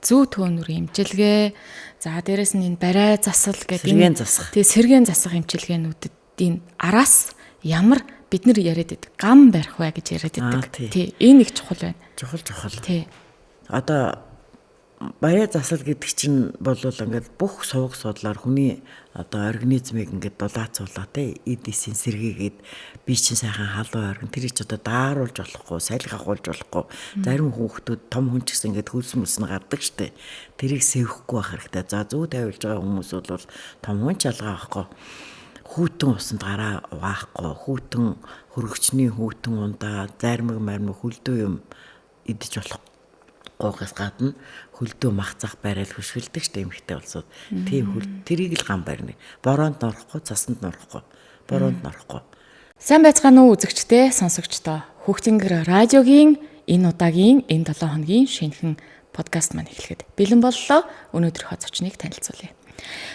Зүү төөнүрийн эмчилгээ, за дээрэс нь энэ барай засал гэдэг сэргээн засах. Тий, сэргээн засах эмчилгээнүүдийн араас ямар бид нар яриад байдаг. Гам барих вэ гэж яриад байдаг. Тий, энэ их чухал байна. Чухал чухал. Тий. Одоо барай засал гэдэг чинь бол ингээд бүх суваг судлаар хүний одоо организмыг ингээд дулаацуулаа те эд эсийн сэргээгээд бие чинь сайхан халуун орган тэрийг ч одоо дааруулж болохгүй, салхи ахуулж болохгүй. Зарим хүүхдүүд том хүн ч гэсэн ингээд хөлс мөс нь гардаг штэ. Тэрийг сэвхгүй байх хэрэгтэй. За зүү тавилж байгаа хүмүүс бол том хүн ч алгаа байхгүй. Хүүтэн усанд гараа угаахгүй, хүүтэн хөргөчний хүүтэн ундаа, зармиг мармиг хөлдөө юм идэж болохгүйгээс гадна хөлдөө мах зах барайл хөшгөлдөг штэ эмэгтэй улсууд. Тийм хөл тэрийг л гам барина. Бороонд норохгүй, цасанд норохгүй. Бороонд норохгүй. Сайн байцгаана уу үзэгчдээ, сонсогчдоо. Хүүхдингэр радиогийн энэ удаагийн энэ 7 хоногийн шинэхэн подкаст маань эхлэхэд бэлэн боллоо. Өнөөдрийнхөө зочныг танилцуулъя.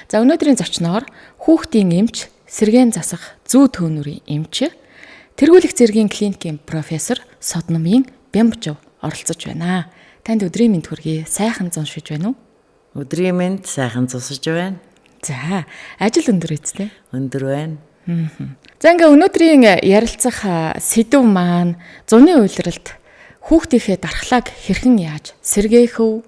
За өнөөдрийн зочноор хүүхдийн эмч, сэргээн засах зүү төөнүрийн эмч, тэргүүлэх зэргийн клиникийн профессор Содномын Бямбжов оролцож байна. Танд өдрийн мэнд хүргэе. Сайхан зун шиж байна уу? Өдрийн мэнд, сайхан зусаж байна. За, ажил өндөр үстэй. Өндөр байна. За ингээ өнөөдрийн ярилцах сэдв маань зуны улиралд хүүхдийнхээ дархлааг хэрхэн яаж сэргээх вэ?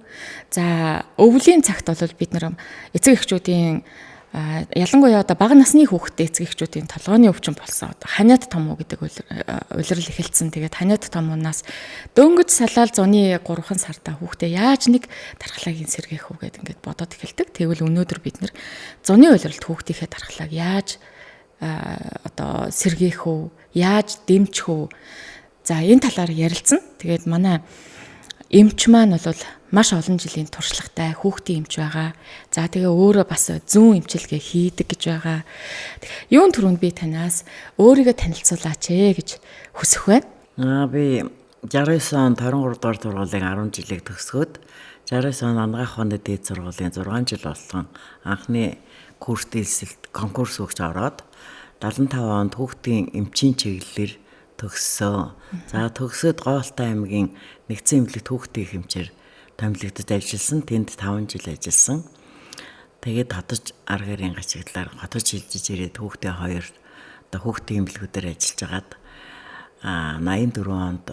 За, өвлийн цагт бол бид нар эцэг эхчүүдийн ялангуяа одоо бага насны хүүхдтэй эцэг эхчүүдийн толгойн өвчин болсон. Одоо ханиад том уу гэдэг улирал эхэлсэн. Тэгээд ханиад томуунаас дөнгөж салаал зуны 3 сарда хүүхдээ яаж нэг дархлаагийн сэргээх үү гэдэг ингээд бодоод эхэлдэг. Тэгвэл өнөөдөр бид нар зуны улиралд хүүхдийнхээ дархлааг яаж одоо сэргээх үү, яаж дэмжих үү? За энэ талаар ярилцсан. Тэгээд манай эмч маань бол маш олон жилийн туршлагатай хүүхдийн эмч байгаа. За тэгээ өөрөө бас зүүн эмчилгээ хийдэг гэж байгаа. Юун түрүүнд би танаас өөрийгөө танилцуулаач ээ гэж хүсэх байна. Би 69 онд 23 дугаар сургуулийн 10 жилийг төгсгөөд 69 он Ангаах ухааны дээд сургуулийн 6 жил болсон анхны курс дэлсэлт конкурс өгч ороод 75 онд хүүхдийн эмчийн чиглэлээр төгссөн. За төгсөөд Гоолтай аймгийн нэгдсэн эмнэлэгт хүүхдийн эмчээр томилогдож ажилласан. Тэнд 5 жил ажилласан. Тэгээд хотож аргарын гачигдлаар хотож шилжиж ирээд хүүхдээ хоёр одоо хүүхдийн эмнэлгүүдээр ажиллаж хагаад 84 онд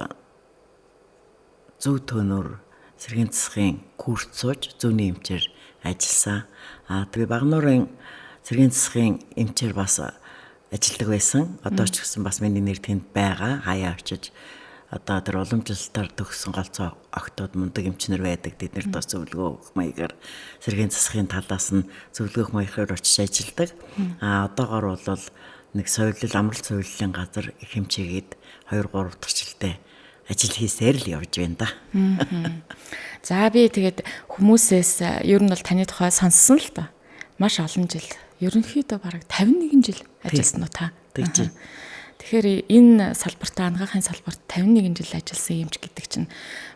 зүү төөнөр сэргийн засгийн курс сууж зүүнний эмчээр ажилласан. Тэгээ Багнуурын сэргийн засгийн эмчээр бас ажилладаг байсан. Одоо ч гэсэн бас миний нэр тэнд байгаа. Хаяа очиж одоо тэр уламжлалтаар төгссөн голцоо октод мундаг эмчнэр байдаг. Тэд нэр бас зөвлөгөө өгөх маягаар сэргийн засгийн талаас нь зөвлөгөөх маягаар очиж ажилладаг. Одоогор бол нэг соёлол амралт соёлын газар их хэмжээгээд 2 3 дахь жилдээ ажил хийсээр л явж байна да. За би тэгээд хүмүүсээс ер нь бол таны тухай сонссон л да. Маш олон жил, ерөнхийдөө бараг 51 жил ажилласан уу та? Тэгж. Тэгэхээр энэ салбартаа ангаахын салбарт 51 жил ажилласан юмч гэдэг чинь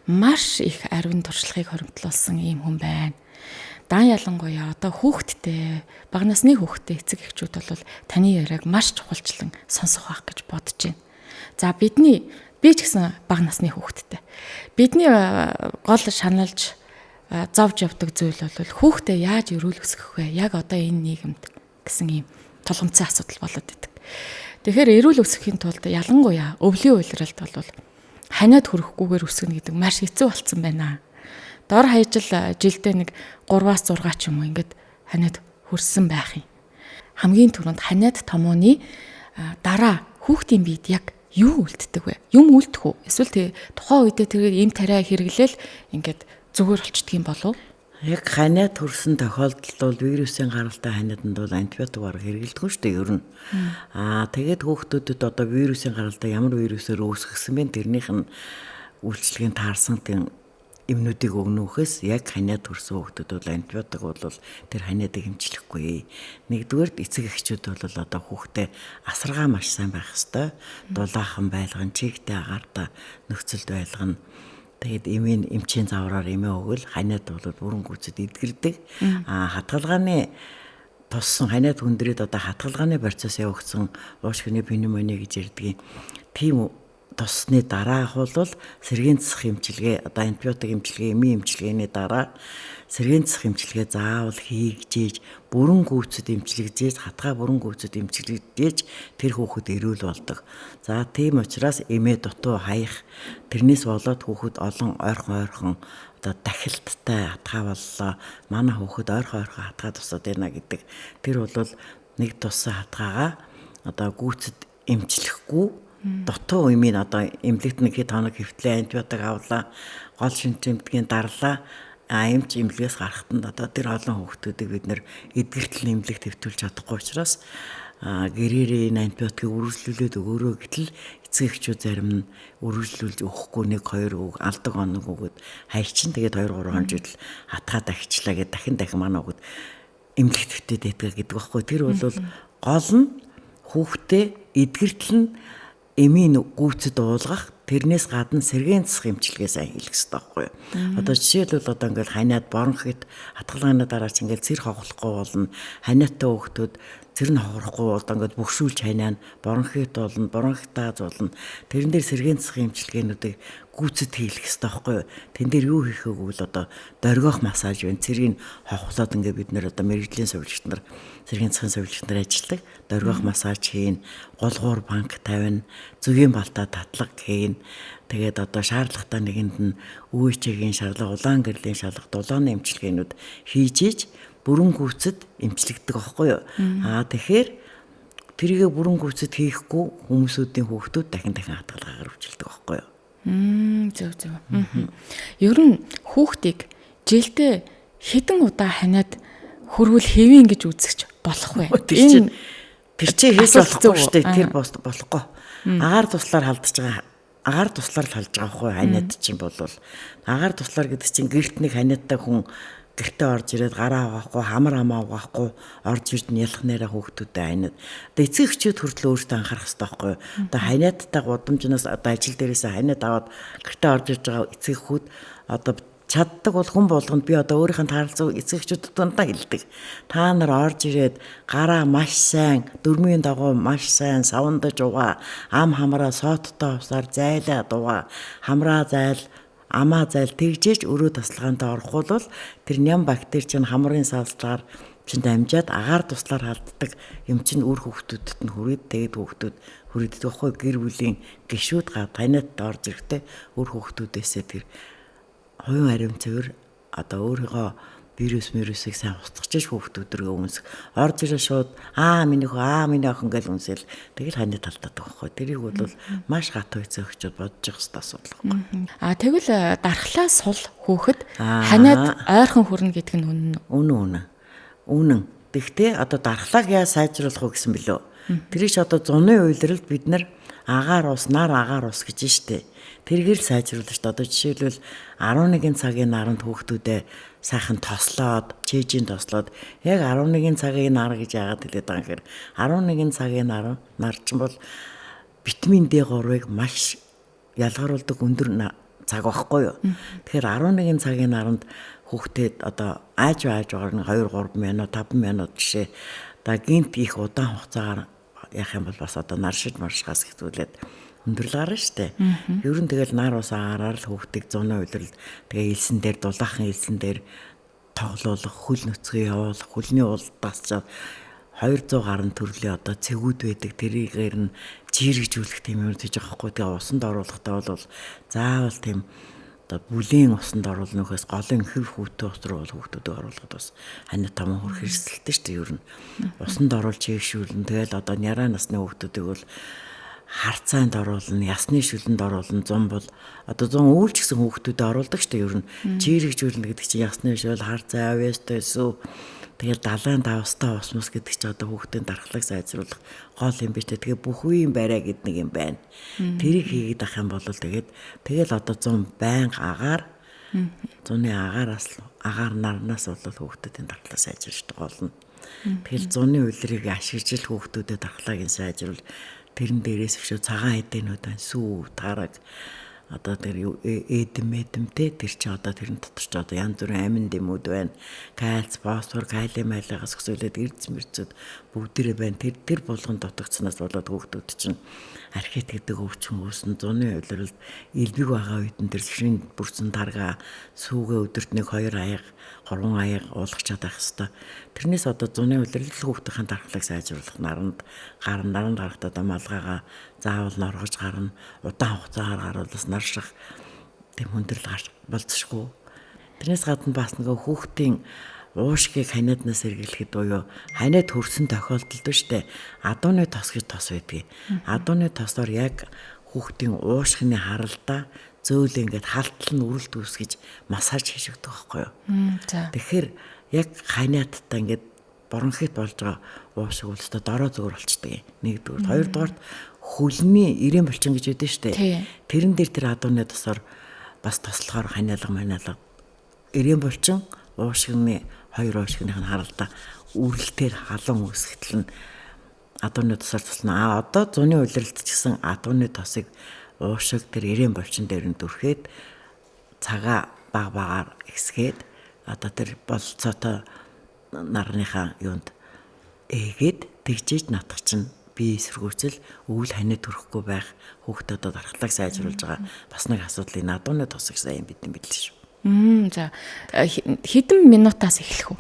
маш их ариун туршлагыг хоримтлуулсан ийм хүн байна. Дан ялангуяа одоо хүүхдтэй, бага насны хүүхдтэй эцэг эхчүүд бол таны яриаг маш чухалчлан сонсох байх гэж бодож байна. За би ч гэсэн бага насны хүүхдтэй. Бидний гол шаналж зовж явдаг зүйл бол хүүхдээ яаж эрүүл өсгөх вэ? Яг одоо энэ нийгэмд гэсэн ийм тулгамдсан асуудал болоод идэг. Тэгэхээр эрүүл өсөхийн тулд ялангуяа өвлийн улиралд бол ханиад хүрэхгүйгээр өсгөнө гэдэг маш хэцүү болсон байна. Дор хаяж л жилдээ нэг 3-аас 6 ч юм уу ингээд ханиад хүрсэн байх юм. Хамгийн түрүүнд ханиад томооны дараа хүүхдийн биед яг юу үлддэг вэ? Юм үлдэх үү? Эсвэл тэг тухайн үедээ тэр эм тариа хэрэглээл ингээд зүгээр болчдөг юм болов уу? Яг ханиад төрсэн тохиолдолд бол вирусын гаралтай ханиаданд бол антибиотик бараг хэрэглэдэггүй шүү дээ ер нь. Тэгээд хүүхдүүдэд одоо вирусын гаралтай ямар вирусээр үүсгэсэн бэ? Тэрнийх нь үйлчлэгийн таарсан тийм эмнүүдийг өгнөхөөс яг ханиад төрсэн хүүхдүүд бол антибиотик бол тэр ханиадыг хэмжлэхгүй. Нэгдүгээрт эцэг эхчүүд бол одоо хүүхдээ асаргаа маш сайн байх ёстой. Дулаахан байлган, чигтэй агаартай нөхцөлд байлгана. Тэгээд эмийн эмчийн завраар эмээ өгөл ханиад бол бүрэн гүйцэд эдгэрдэг. Хатгалгааны туссан ханиад хүндрээд одоо хатгалгааны процесс явагдсан уушгины пневмони гэж ярьдгийн тийм туссны дараах бол сэргийн засах эмчилгээ, одоо антибиотик эмчилгээ, эмийн эмчилгээний дараа сэргийн засах эмчилгээ заавал хийгжээж, бүрэн гүйцэд эмчилгэж, хатгаа бүрэн гүйцэд эмчилгэж тэр хүүхэд эрүүл болдог. За тийм учраас эмээ дутуу хаях, тэрнээс болоод хүүхэд олон ойрхон одоо дахилттай хатгаа боллоо. Манай хүүхэд ойрхон хатгаа тусаад байна гэдэг. Тэр бол нэг туссан хатгаагаа одоо гүйцэд эмчлэхгүй дутуу эмийн одоо эмнэлэгт нэг хэд хоног хэвтлээ, антибиотик авлаа, гол шинж тэмдгийн дарлаа, эмч эмнэлгээс гарахтанд одоо тэр олон хүүхдүүдийг бид нэр эдгэртэл эмнэлэгт хэвтүүлж чадахгүй учраас гэрээрээ энэ антибиотикийг үргэлжлүүлээд өгөөрэй гэтэл эцэг эхчүүд зарим нь үргэлжлүүлж өгөхгүй 1 2 үг алдаг оног өгөөд хайчин, тэгээд 2 3 хоног жил хатгаа дахичлаа гэд дахин дахин манай хүүхэд эмнэлэгт хэвтээд байдаг гэдэг байхгүй. Тэр бол гол нь хүүхдээ эдгэртэл нь эмийн гүйцэд уулгах, тэрнээс гадна сэргээн засах эмчилгээ сайн хийх хэрэгтэй байхгүй юу. Одоо жишээлбэл одоо ингээл ханиад боронхит хатгалгааны дараа ч ингээл цэр хохлохгүй болно. Ханиадтай хүүхдүүд цэр нь хохирохгүй одоо ингээд бөхшүүлж ханиа, боронхит болно, бронхитаз болно. Тэрэн дээр сэргээн засах эмчилгээнүүдийг гүйцэд хийх хэрэгтэй байхгүй юу. Тэн дээр юу хийх вэ гэвэл одоо дөргиох массаж байна. Цэргийг хохлоод ингээд бид нэр одоо мэрэгжлийн сувилагч нар, сэргээн засахын сувилагч нар ажилладаг. Дөргиох массаж хийн, голгуур банк тавина, зүгийн балтаа татлага хийн. Тэгээд одоо шаардлагатай нэгэнд нь ҮХ-ийн шалга, улаан гэрлийн шалга, дулааны эмчилгээнүүд хийж иж бүрэн гүйцэд эмчлэгдэг байхгүй юу. Аа тэгэхээр тэрийгэ бүрэн гүйцэд хийхгүй хүмүүсүүдийн хүүхдүүд дахин дахин хатгалгаагаар өвчлөдөг байхгүй юу. Зөв зөв. Ер нь хүүхдийг жилдээ хэдэн удаа ханиад хөрвөл хэвийн гэж үзэж болох вэ? Энэ тэр чинь хийж болохгүй шүү дээ. Тэр болохгүй. Агаар туслаар халдаж байгаа. Агаар туслаар л халж байгаа байхгүй ханиад чинь бол. Агаар туслаар гэдэг чинь гэрт нэг ханиадтай хүн гэртээ орж ирээд гараа угаахгүй, хамар амаа угаахгүй орж ирд нь ялах нэрэ хүүхдүүдэд ханиад. Одоо эцэг эхчүүд хүртэл өөрсдөө анхаарах хэрэгтэй байхгүй юу? Одоо ханиадтай гудамжнаас одоо ажил дээрээсээ ханиад аваад гэртээ орж ирж байгаа эцэг эхүүд одоо чаддаг бол хүн болгонд би одоо өөрийнх нь таарлцсан эцэг эхчүүдэд дандаа хэлдэг. Та нар орж ирээд гараа маш сайн, дөрмийн дагуу маш сайн савндаж угаа, ам хамраа сооттой усаар зайлаад угаа, хамраа зайл, амаа зайл тэгжээж өрөө тасалгаантай орохгүй бол тэр ням бактери чинь хамрын савслаар чинь дамжаад агаар туслаар халддаг юм чинь үр хүүхдүүдэд нь хүрээд тэгээд хүүхдүүд хүрээддэг байхгүй. Гэр бүлийн гишүүд танайд орж ирэхдээ үр хүүхдүүдээсээ тэр хувийн ариун цэвэр одоо өөрийгөө вирус мирусыг сайн устгах хүүхдүүд рүү өмсөх. Орж ирээ шууд аа миний хөө аа миний охин гэл үнсэл тэгэл ханьд талдаад байгаа байхгүй. Тэрийг бол маш гатуу эцэг эхчүүд бодож явах хэрэгтэй асуудал байхгүй. Аа тэгвэл дархлаа сул хүүхэд ханиад ойрхон хүрнэ гэдэг нь үнэн үү? Үнэн үнэн. Үнэн. Тэгтээ одоо дархлааг яа сайжруулах вэ гэсэн бэлөө. Тэр ч одоо зуны уйлралд бид нар агаар ус, нар агаар ус гэж штэ. Тэргээр л сайжруулна штэ. Одоо жишээлбэл 11 цагийн наранд хүүхдүүдээ сайхан тослоод, чэйжийн тослоод яг 11 цагийн нар гэж яагаад хэлээд байгаа юм гэхээр 11 цагийн нар чинь бол витамин D3-ыг маш ялгаруулдаг өндөр цаг байхгүй юу. Тэгэхээр 11 цагийн наранд хүүхдэд одоо ааж аажгаар 2 3 минут 5 минут жишээ одоо гинт их удаан хугацаагаар яах юм бол бас одоо нар шиж маршгаас хэцүүлээд өндөрлө гарна штэ. Ер нь тэгэл нар ус агаараар л хүүхдийг зуны улиралд тэгээ элсэн дээр дулаахан элсэн дээр тоглоулах, хөл нүцгэн явуулах, хөлний улдаас ч 200 гаруй төрлийн одоо цэгүүд байдаг. Тэрийгээр нь чийрэгжүүлэх тийм юм хийж байгаа хгүй. Тэгээ усанд оруулахдаа бол заавал тийм одоо бүлийн усанд оруулах нөхөөс голын хэв хүүтэн ус руу бол хүүхдүүдийг оруулахад бас ханиад том хөрх хэрсэлтэй шүү дээ. Ер нь усанд оруулж чийгшүүлнэ. Тэгэл одоо няраа насны хүүхдүүдийг бол харцаанд оруулна, ясны шүлэнд оруулна, зун бол одоо зун үүлч гэсэн хүүхдүүдэд оруулдаг шүү дээ. Ер нь чийрэгжүүлнэ гэдэг чинь ясны шүл, харцаа, авьяастай сүү. Тэгэл далайн давстай ус мус гэдэг чинь одоо хүүхдийн дархлааг сайжруулах гол юм биш үү. Тэгээ бүх үеийн барай гэдэг нэг юм байна. Тэрийг хийгээд ах юм бол тэгээд тэгэл одоо зун байнга агаар зуны агаараас агаар нарнаас бол хүүхдүүдийн дархлаа сайжруулж болно. Тэгэл зуны улирыг ашиглаж л хүүхдүүдэд дархлааг нь сайжруул. Тэрэн дээрээс өшөө цагаан эдэнүүд байна. Сүү, тараг одоо тэр эдэм эдэмтэй тэр чи одоо тэрэн дотор ч одоо янз бүрийн амин дэмүүд байна. Кальц, фосфор, калим айлгаас өсөөлөд эрдэс мэрцүүд бүгдээрээ байна. Тэр болгон дутагдсанаас болоод хүүхдүүд чинь Архит гэдэг өвчин үүснэ. Зуны улиралд элбэг байгаа үед нь тэр шин бүрсэн таргаа сүүгээ өдөрт 1 2 аяга 3 аяга уулгах чадах хэвээр. Тэрнээс одоо зуны улирал хүүхдийн дархлааг сайжруулах наранд гарan наранд гарахтаа одоо малгайгаа заавал норгож гарна. Удаан хугацаагаар гарвал бас нарших тийм хүндрэл гарч болцсохгүй. Тэрнээс гадна бас нөгөө хүүхдийн уушгийг ханиаднаас сэргийлэхэд буюу ханиад хөрсөн тохиолдолд шүү дээ. Адууны тос гэж тос байдгийг. Адууны тосоор яг хүүхдийн уушгины харалдаа зөөл ингээд халтал нь үрэлт үүсгэж массаж хийж өгдөг байхгүй юу. Тэгэхээр яг ханиадтай ингээд бронхит болж байгаа уушиг бол өстой дорой зүгээр болчдөг юм. Нэгдүгээр. Хоёрдугаарт хөлний ирээн булчин гэж байдаг шүү дээ. Тэрэн дээр тэр адууны тосоор бас тослохоор ханиалга маниалга ирээн булчин уушгины хоёр уушгиных нь харалдаа үрэлтээр халуун үүсгэтэл нь адууны тосоор туслана. А одоо зуны улиралд ч гэсэн адууны тосыг уушиг тэр ирээн булчин дээр нь дүрхэд цагаа баг багаар ихсгээд одоо тэр болцоотой нарныхаа юунд ээгээд тэгжээж натах чинь бие эсэргүүцэл өвөл ханиад төрөхгүй байх хүүхдэд одоо дархлааг сайжруулж байгаа бас нэг асуудлыг адууны тосыг сайн бидний мэдлээ шүү. За хэдэн минутаас эхлэх үү?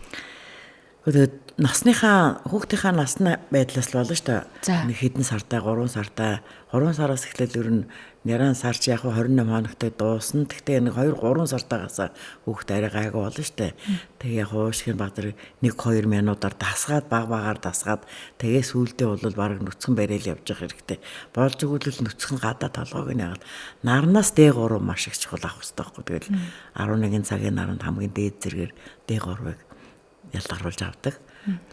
Тэгээд насныхаа хүүхдийнхаа насны байдлаас л болно шүү дээ. Нэг хэдэн сартай 3 сартай 3 сараас эхлээл ер нь няран сар чи яг 28 хоногтой дуусна. Гэхдээ нэг 2 3 сартаагаас хүүхд арай гайгүй болно шүү дээ. Тэгээ яг уушгин баг зэрэг 1 2 минутаар дасгаад баг багаар дасгаад тэгээ сүүлдээ бол баг нүцгэн барайл явж явах хэрэгтэй. Болж өгвөл нүцгэн гадаа толгойг нь яагаад нарнаас D3 маш их чухал авах хэрэгтэй байхгүй. Тэгэл 11 цагийн наранд хамгийн дээд зэрэгээр D3-ыг ялгаруулж авдаг.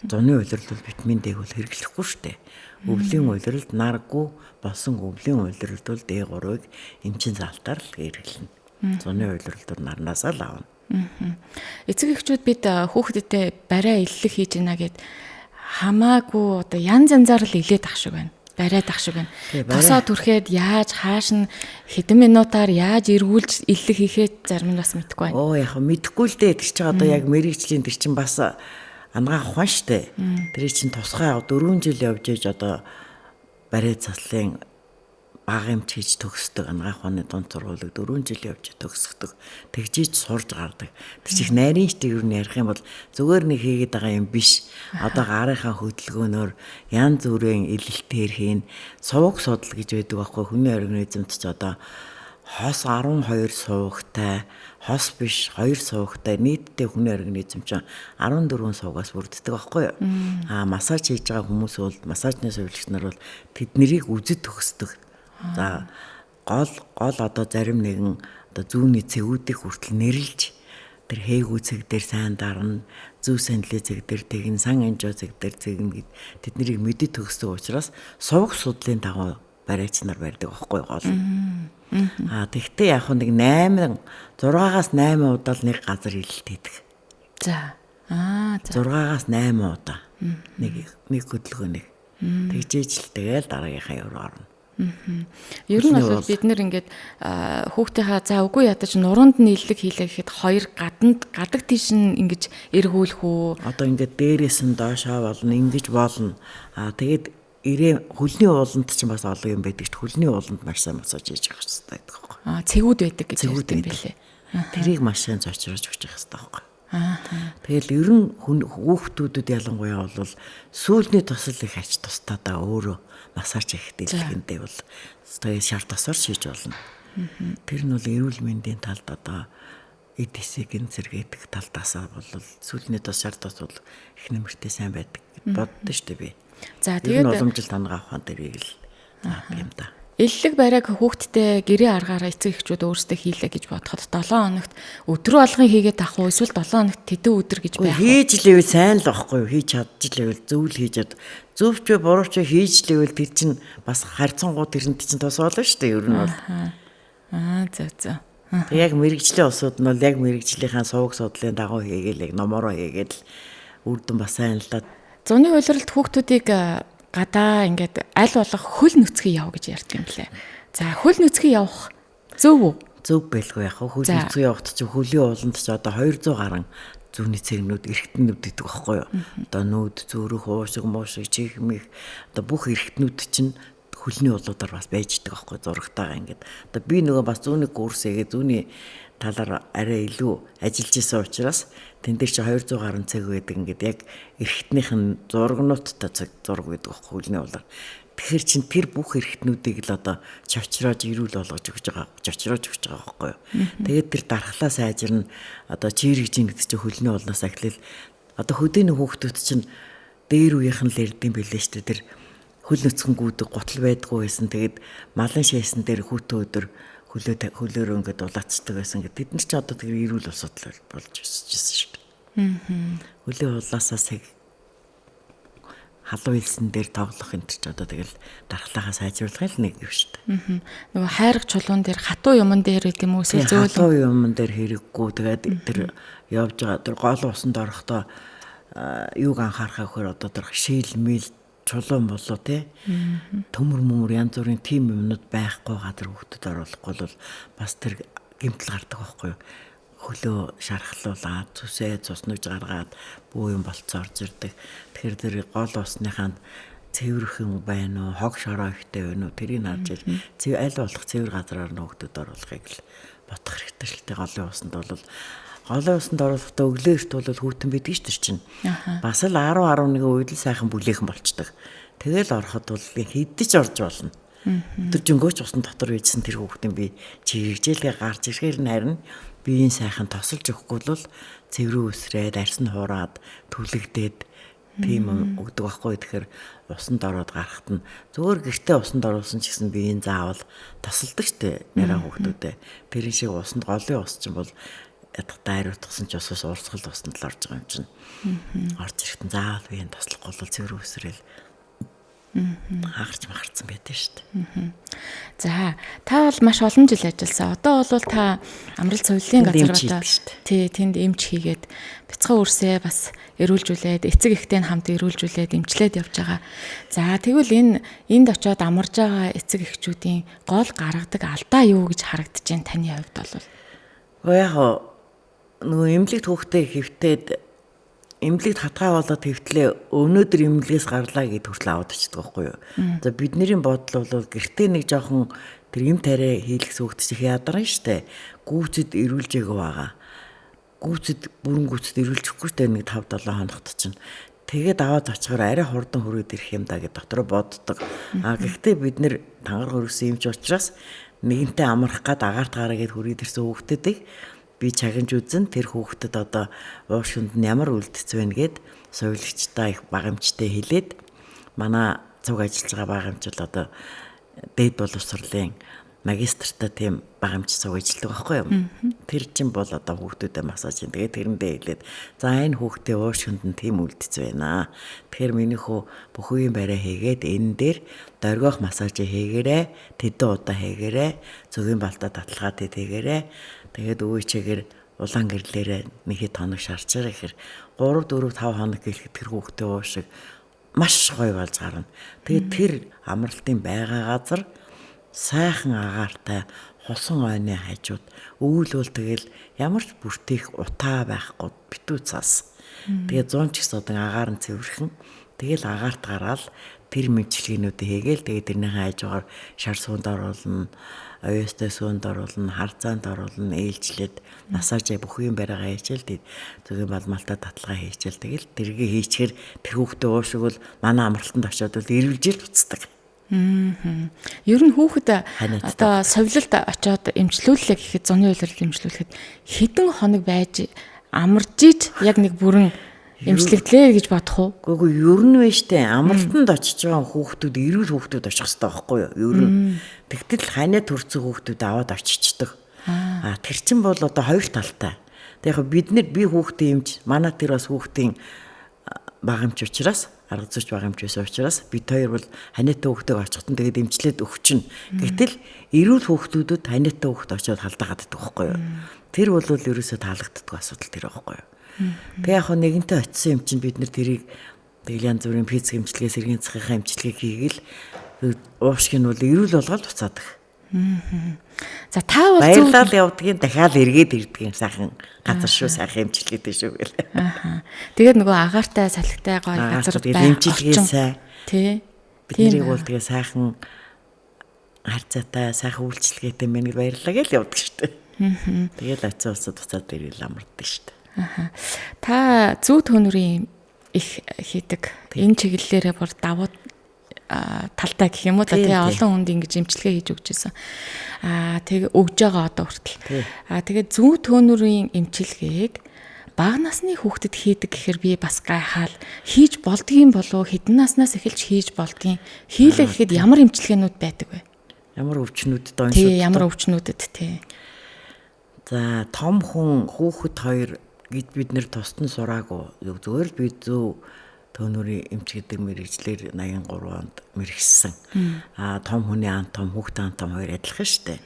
Зуны улирал бол витамин D-г бол хэрэглэхгүй шүү дээ. Өвлийн улиралд наргүй болсон өвлийн улиралд бол D3-ыг эмчийн заалтаар л хэрэглэнэ. Зуны улиралд бол нарнаасаа л авна. Эцэг эхчүүд бид хүүхэдтэй барай иллэг хийж гинэ гэд хамаагүй одоо янз янзаар л илээд ах шиг байна. Бариад ах шиг байна. Тосоо түрхэд яаж хааш нь хэдэн минутаар яаж эргүүлж иллэг хийхээ зарим нь бас мэдэхгүй байна. Оо яг мэдэхгүй л дээ. Тэр чинь одоо яг мэрэгжлийн тэр чинь бас ангаах ухаан штэ. Тэр чинь тусгай 4 жил явж ээж одоо барай заслын баг эмч хийж төгсдөг ангаах ухааны дунд сургуулийг 4 жил явж төгсгдөг. Тэгжиж сурж гардаг. Тэр чих нарийн штэ ер нь ярих юм бол зүгээр нэг хийгээд байгаа юм биш. Одоо гарынхаа хөдөлгөөнөөр янз бүрийн илэлтээр хийн сувг судал гэж байдаг байхгүй хүний организмд ч одоо хос 12 сувгтай, хос биш 2 сувгтай нийтдээ хүний организм чинь 14 сувгаас бүрддэг байхгүй юу? Аа массаж хийж байгаа хүмүүс бол массажны сувилагч нар бол тэднэрийг үзэд төгсдөг. За гол гол одоо зарим нэгэн одоо зүүнний цэгүүдийг хүртэл нэрлж тэр хээгүү цэг дээр сайн дарна, зүү сандлын цэг дээр тэгнэ, сан анжоо цэг дээр зэгнэ гэд тэднийг мэдээ төгсдөг учраас сувг судлын дагуу бариач нар барьдаг байхгүй гол. Аа тэгтээ яг нэг 8 6-аас 8 удаа л нэг газар илэлт хийдэг. За. Аа за. 6-аас 8 удаа. Нэг нэг хөдөлгөөнийг. Тэгжээж л тэгэл дараагийнхаа юу орно. Ер нь бол бид нэр ингээд хүүхдийнхаа за үгүй ядаж нуруунд нь иллэг хийлээ гэхэд хоёр гаданд гадаг тийш нь ингэж эргүүлэх үү? Одоо ингээд дээрээс нь доошоо болно, ингэж болно. Аа тэгээд ирээн хөлний ууланд ч бас олон юм байдаг ч хөлний ууланд маш сайн массаж хийж явах хэрэгтэй байдаг байхгүй. Аа цэгүүд байдаг гэж ярьдаг юм билээ. Тэрийг маш сайн зочруулж өгч явах хэрэгтэй байхгүй. Аа. Тэгэл ер нь хүүхдүүдэд ялангуяа бол сүүлний тусал их ач тустай да өөрөө массаж хийх дэлгэндээ бол тэгээ шар тосоор шийж болно. Тэр нь бол эрүүл мэндийн талд одоо эд эсийг нь сэргээдэг талдаасаа бол сүүлний тос шар тос бол их нэмэртэй сайн байдаг боддоо шүү дээ би. За тэгээд уламжлалт ангаа ухаан дэрийг л заадаг юм да. Эллэг барайг хүүхдтэй гэрээ аргаараа эцэг эхчүүд өөрсдөө хийлээ гэж бодоход 7 хоногт өдрөө болгон хийгээд авах уу эсвэл 7 хоногт тэдэн өдөр гэж байх уу? Хийж лээвэл сайн л байхгүй юу? Хийж чадчихлээвэл зөв л хийж чад. Зөвч вэ бурууч вэ хийж лээвэл тэр чинь бас харьцангуй тэрэнд чинь тус болно шүү дээ ер нь бол. Аа зөв зөв. Тэг яг мэрэгжлийн улсууд нь бол яг мэрэгжлийнхаа сувг судлын дагуу хийгээл яг номороо хийгээл үр дүн бас сайн л да. Зуны улиралд хүүхдүүдийг гадаа ингээд аль болох хөл нүцгий яв гэж ярьдаг юм лээ. За хөл нүцгий явах зөв үү? Зөв байлгүй яг хөл нүцгий явахт чи хөлийн ууланд чи одоо 200 гаруй зүүнний цэгнүүд эргэтнүүд гэдэг байхгүй юу? Одоо нүд, зүрх, уушиг, муушиг, чихмих одоо бүх эргэтнүүд чинь хөлний улуудаар бас байж идэг аахгүй зурагтайгаа ингээд. Одоо би нөгөө бас зүүнний курс хийгээ зүүнний талаар арай илүү ажиллаж исэн учраас тэн дээр чи 200 гаруй цаг байдаг ингээд яг эргэтнийх нь зургнуудтай цаг зураг байдаг аахгүй хөлний улаар. Тэгэхээр чин тэр бүх эргэтнүүдийг л одоо чочроож эрүүл болгож өгч байгаа, чочроож өгч байгаа байхгүй юу. Тэгээд тэр дархлаа сайжирна, одоо чийрэгж ин гэдэг чинь хөлний улнаас ахлал одоо хөдөөний хүүхдүүд чинь дээр үеийнх нь л ярдсан билээ шүү дээ. Тэр хөл нүцгэн гүйдэг гутал байдгүй байсан. Тэгээд малын шээсэн дээр хүүтэн өдөр хөлөөрөө ингээд улаацдаг байсан. Тэд нар ч одоо тэр эрүүл асуудал болж өсөж ирсэн шүү дээ. Хөлөө улаасаа сэг халуун илсэн дээр тоглох энэ ч одоо тэгэл дархлаагаа сайжруулах л нэг юм шүү дээ. Нөгөө хайрга чулуун дээр хатуу юмн дээр гэдэг юм уу эсвэл зөөлөн хатуу юмн дээр хэрэггүй. Тэгээд тэр явж байгаа тэр гол усанд орохдоо юуг анхаарах гэхээр одоо тэр шийл мэл чулуун болоо те төмөр мөмөр янз бүрийн тим юмнууд байхгүй газар хүүхдэд оруулахгүй бол бас тэр гэмтэл гардаг байхгүй юу. Хөлөө шархлуулаад цүсээ цуснууж гаргаад бүү юм болцоо орж ирдэг. Тэгэхээр тэр гол усныхаа цэвэрхэн байна уу, хог шороо ихтэй байна уу тэрийг харж ир аль болох цэвэр газараар нь хүүхдэд оруулахыг л бодох хэрэгтэй л дээ. Голын усанд бол голын усанд оруулахдаа өглөө эрт бол хүүтэн байдаг ш тэр чинь. Бас л 10 11 үед л сайхан бүлээхэн болчдөг. Тэгэл ороход бол хэдэж орж болно. Тэр жөнгөөч усан дотор үйдсэн тэр хүүхдийн би чирэгжээлгээ гарч ирэхээр нь харин биеийн сайхан тосолж өгөхгүй бол цэврүү үсрээд арьс нь хуураад түлэгдээд тийм өгдөг байхгүй. Тэгэхээр усанд ороод гарахт нь зөвөр гэртээ усанд оруулсан ч гэсэн биеийн заавал тосолдог штэ нэраа хүүхдүүдээ. Тэр шиг усанд голын ус чинь бол ядахтаа ариутгсан ч усаас урсгал усанд л орж байгаа юм чинь. Орж ирэхэд нь заавал биеийн тослохгүй бол цэврүү үсрээл хагарч махарцсан байдаг шүү дээ. За, та бол маш олон жил ажилласан. Одоо бол та амралт совиллын газар одоо тий тэнд эмч хийгээд бяцхан үрсээ бас эрүүлжүүлээд эцэг эхтэй нь хамт эрүүлжүүлээд эмчлээд явж байгаа. За, тэгвэл энэ энд очиод амарж байгаа эцэг эхчүүдийн гол гаргадаг алдаа юу гэж харагдаж байна таны хувьд бол? Гэхдээ яг нөгөө эмнэлэгт хүүхдээ хэвтээд эмнэлэгт хатгаа болоод хэвтлээ өнөөдөр эмнэлгээс гарлаа гэд хүртэл аваад очдөг байхгүй юу. За бидний бодол бол гэртээ нэг жоохон тэр эм тариа хийлгэс хүүхд чих ядарна штэ. Гүүцэд эрүүлжээг байгаа. Гүүцэд бүрэн гүүцэд эрүүлчихгүй штэ нэг 5 7 хоногт чинь. Тэгээд аваад очихоор арай хурдан хүрээд ирэх юм да гэд дотроо боддог. А гэхдээ бид нэр тангараг өргөсөн юмч учраас нэгэнтээ амрах гад агаарт гараа гэд хүрээд ирсэн хүүхдүүдийг би чагнаж үзэн тэр хүүхдэд одоо уушинд нь ямар үлдц вэ гэд совилогчтой их баг эмчтэй хэлээд манай цуг ажиллаж байгаа баг эмч бол одоо дээд боловсролын магистртай тийм баг эмч цуг ажилладаг байхгүй юу? Тэр чинь бол одоо хүүхдүүдэд массаж хийн. Тэгээд тэрэндээ хэлээд за энэ хүүхдээ уушинд нь тийм үлдц байна. Тэгэхээр миний хүү бүх үеийн барай хийгээд энэ дээр дөргиох массаж хийгээрэй, тэдэн удаа хийгээрэй, зөгийн балтаа таталгаа тэд хийгээрэй. Тэгээд өвөө чигээр улаан гэрлээрээ нэг хэд хоног шарчаарай гэхэр 3 4 5 хоног гэлэхэд тэр хүүхдээ уушиг маш гоё болж гарна. Тэгээд тэр амралтын байгаа газар сайхан агаартай хусан ойны хажууд өвөл бол тэгэл ямар ч бүртэх утаа байхгүй битүү цас. Тэгээд 100 ч гэсэн одоо агаар нь цэвэрхэн. Тэгэл агаарт гараал тэр мэдлэгээнүүдийг хийгээл тэгээд тэрнийхээ хажуугаар шар суунд оруулна, оёстой суунд оруулна, харцаанд оруулна, ээлжлээд массаж бүх юм бариагаа хийчихэл тэгээд зүгийн балмалтай таталгаа хийчихэл тэгэл тэргээ хийчихэр тэр хүүхдээ уушиг бол манай амралтанд очиод бол эргэлжил буцдаг. Ер нь хүүхэд одоо совилолд очиод эмчлүүллээ гэхэд зуны улирал эмчлүүлэхэд хэдэн хоног байж амарж ич яг нэг бүрэн эмчлэгдлээ гэж бодох уу? Үгүй ер нь вэ штэ амралтанд очиж байгаа хүүхдүүд эрүүл хүүхдүүд очих хэрэгтэй байхгүй юу? Ер нь. Тэгтэл ханиа төрсөн хүүхдүүд аваад очичдөг. Аа тэр чин бол одоо хоёр талтай. Тэг яг бид нэр би хүүхдийн эмч, манай тэр бас хүүхдийн баг эмч учраас арга зүйч баг эмч байсан учраас бид хоёр бол ханиатай хүүхдийг очиход нь тэгээд эмчлээд өгчнө. Гэтэл эрүүл хүүхдүүдэд ханиатай хүүхд очиод халдаа гаддаг байхгүй юу? Тэр бол ерөөсөө таалагддаг асуудал тэр байхгүй юу? Тэгээ яг нэгэнтээ очисон юм чинь бид нэр тэрийг тэгэл янз бүрийн физик эмчилгээ, сэргийн засгийнхаа эмчилгээг хийгээл уушиг нь бол эрүүл болгоод буцаадаг. За та бол баярлал явдгийн дахиад эргээд ирдэг юм сайхан газар шүү, сайхан эмчилгээтэй шүү гэл. Аа. Тэгээд нөгөө агаартай салхитай гоё газар байх. Эмчилгээ сайн. Тий. Бид нарыг бол тэгээ сайхан харьцаатай сайхан үйлчлэгээтэй мэн гэж баярлалаа гэж явдаг шүү дээ. Тэгэл очиод улсад буцаад ирэл амардаг шүү дээ. Аа. Та зүү төөнөрийн их хийдэг. Энэ чиглэлээрээ бүр давуу талтай гэх юм уу та тий олон хүнд ингэж эмчилгээ хийж өгч байсан. Аа тэг өгж байгаа одоо хүртэл. Аа тэгээд зүү төөнөрийн эмчилгээг бага насны хүүхдэд хийдэг гэхээр би бас гайхаал хийж болдгийм болов хэдэн наснаас эхэлж хийж болдгийм хийлээ гэхэд ямар эмчилгээнүүд байдаг вэ? Ямар өвчнүүдэд оншууд? Тий, ямар өвчнүүдэд тий. За том хүн хүүхэд хоёр гэд бид нэр тусдан сураагүй. Зүгээр л би зүү төөнөрийн эмч гэдэг мэрэгжлэр 83 онд мэрэгссэн. Аа том хүний антом, хүүхдийн антом хоёр адилхан шүү дээ.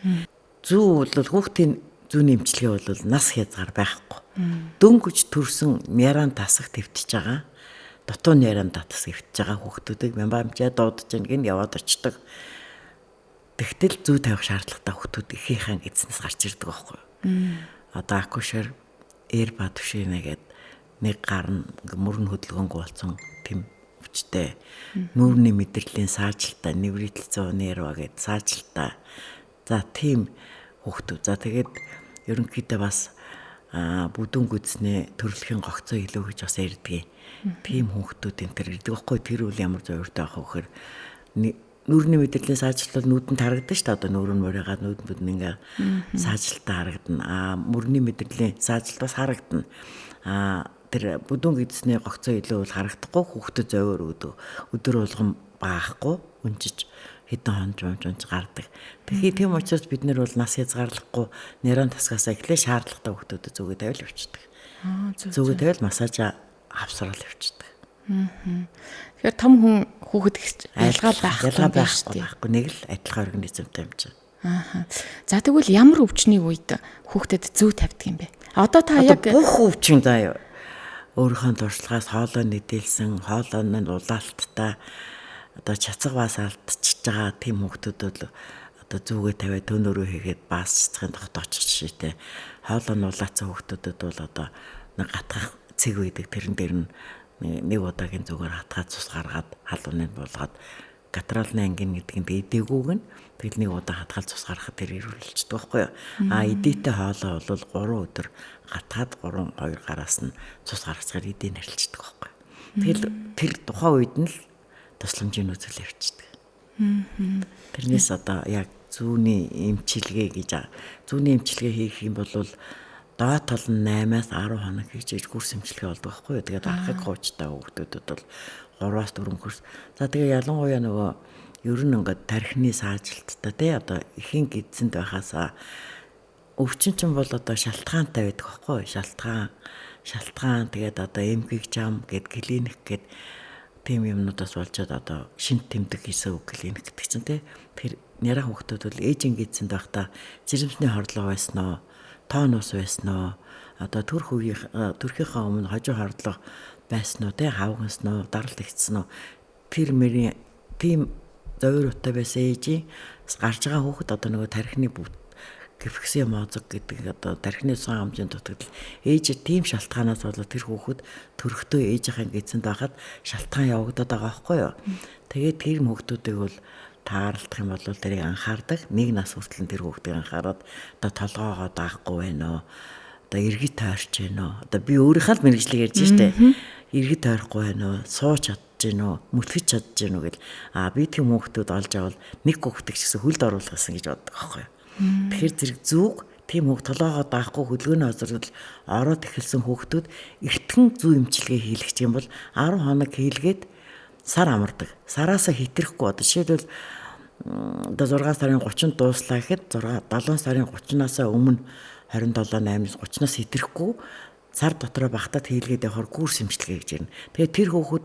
Зүү бол хүүхдийн зүүнний эмчилгээ бол нас хязгаар байхгүй. Дөнгөж төрсөн няран тасах твтж байгаа. Дутуу няран татас эвтж байгаа хүүхдүүдийг мямбамчаа дуудаж гин яваад очдог. Тэгтэл зүү тавих шаардлагатай хүүхдүүд ихийнхээ эзнээс гарч ирдэг байхгүй юу? Одоо акушер эр ба түшээнэ гээд нэг гар нь мөрөн хөдөлгөөнгүй болсон тэм өвчтэй. Нүүрний мэдрэлийн саажилтаа, неврит зөө нерва гээд саажилтаа. За тийм хүүхдүүд. За тэгээд ерөнхийдөө бас бүдүүн гүдснээ төрөлхийн гогцоо илүү гэж бас ярьдгийг. Тийм хүүхдүүд энэ төр ирдэг байхгүй. Тэр үл ямар зовиртой байх вэ гэхээр нүүрний мэдрэлийн саажилт бол нүдэнд харагдана шүү дээ. Одоо нүүр нь мурийгаад нүд бүд нь ингээ саажилтаа харагдана. Аа мөрний мэдрэлийн саажилт бас харагдана. Аа тэр бүдүүн гидсний гогцоо илүү бол харагдахгүй хүүхдэд зовиор өгдөг. Өдөр болгон баахгүй өнжиж хэдэн хонж унж унж гардаг. Тэгэхээр тийм учраас бид нэр бол нас хязгаарлахгүй нэрэн тасгаасаа эхлээ шаардлагатай хүүхдүүдэд зүгээ тавил явчихдаг. Аа зөв. Зүгээ тавил массаж авсрал явчихдаг. Тэгэхээр том хүн хүүхэд гэж ялгаа байхгүй ялгаа байхгүй байхгүй нэг л адилхан организмтай юм чинь. Аа. За тэгвэл ямар өвчний үед хүүхдэд зүү тавьдаг юм бэ? Одоо та яг бүх өвчин заа өөрийнхөө туршлагаас хоолой нийтэлсэн, хоолой нь улаалттай одоо чацаг бас алдчихж байгаа тийм хүүхдүүд бол одоо зүгээ тавиад төнөрөө хийгээд баас цэцгийн тогтоочих жишээтэй. Хоолой нь улаацсан хүүхдүүдэд бол одоо нэг гатгах цэг байдаг тэрэн дээр нь нэг удаагийн зүгээр хатгаад цус гаргаад халууныг буулгаад гатралны ангин гэдэг нь эдээгүүг нь тэгэл нэг удаа хатгаал цус гаргахад тэр ирүүлчихдэг байхгүй юу. А эдээтэй хоолой бол 3 өдөр гатгаад 3 2 гараас нь цус гаргацгаар эдээ нарилчдаг байхгүй юу. Тэгэл тэр тухайн үед нь л тусламжийн үзэл явчихдаг. Тэрнээс одоо яг зүүнний эмчилгээ гэж зүүнний эмчилгээ хийх юм бол доод тал нь 8-аас 10 хоног хийж иж гүрс эмчилгээ болдог байхгүй юу. Тэгээд архаг хуучтай хүүхдүүдэд бол 3-аас 4 курс. За тэгээ ялангуяа нөгөө ер нь ингээд тархины саажилттай тий одоо ихэнх эзэнд байхаасаа өвчин чинь бол одоо шалтгаантай байдаг байхгүй юу? Шалтгаан тэгээд одоо эмгэг жам гэд клиник гэд тийм юмнуудаас болжоод одоо шинт тэмдэг хийсэн үг клиник гэдэг чинь тий. Тэр няраа хүүхдүүд бол ээжийн эзэнд байхдаа жирэмсний хордлого байсан уу? Тоонус байсан уу? Одоо төрх үеийн төрхийнхээ өмнө хожим хордлого байсан уу те хавгансан уу даралт ихсэн үү тэр мөрийн тийм зовир утаа байсан ээжийн гарч байгаа хүүхэд одоо нөгөө тархины гифгсэн мозог гэдэг одоо тархины суан хамжийн дутагдал ээж тийм шалтгаанаас болоод тэр хүүхэд төрөхдөө ээжийнхээ гидсэнд байхад шалтгаан явагдаад байгаа байхгүй юу. Тэгээд тэр хүүхдүүдийг бол тааралдах юм бол тэрийг анхаардаг. Нэг нас хүртэл тэр хүүхдийг анхаарад одоо толгоогоо даахгүй байна уу? Одоо иргэд тойрч байна уу? Одоо би өөрийнхөө л мэрэгжлийг ярьж штэ. Иргэд тойрохгүй байна уу? Сууж чадж гин үү? Мөтгөж чадж гин үү гэл. А би тийм хүүхдүүд олж авал нэг хүүхдийг ч гэсэн хөлд оруулах гэсэн гэж боддог байхгүй юу? Тэгэхээр зэрэг зүг тийм хүүхд толгоогоо даахгүй хөдөлгөөний хоцрогдол ороод эхэлсэн хүүхдүүд эртхэн зүү эмчилгээ хийлгэх юм бол 10 хоног хийлгээд сар амардаг. Сараасаа хитрэхгүй одоо жишээлбэл одоо 6 сарын 30-нд дууслаа гэхэд 6 7 сарын 30-наас өмнө 27 8-аас 30-наас хитрэхгүй сар дотроо багтаад хийлгээд явахаар гүрс эмчилгээ гэж ярина. Тэгээд тэр хүүхэд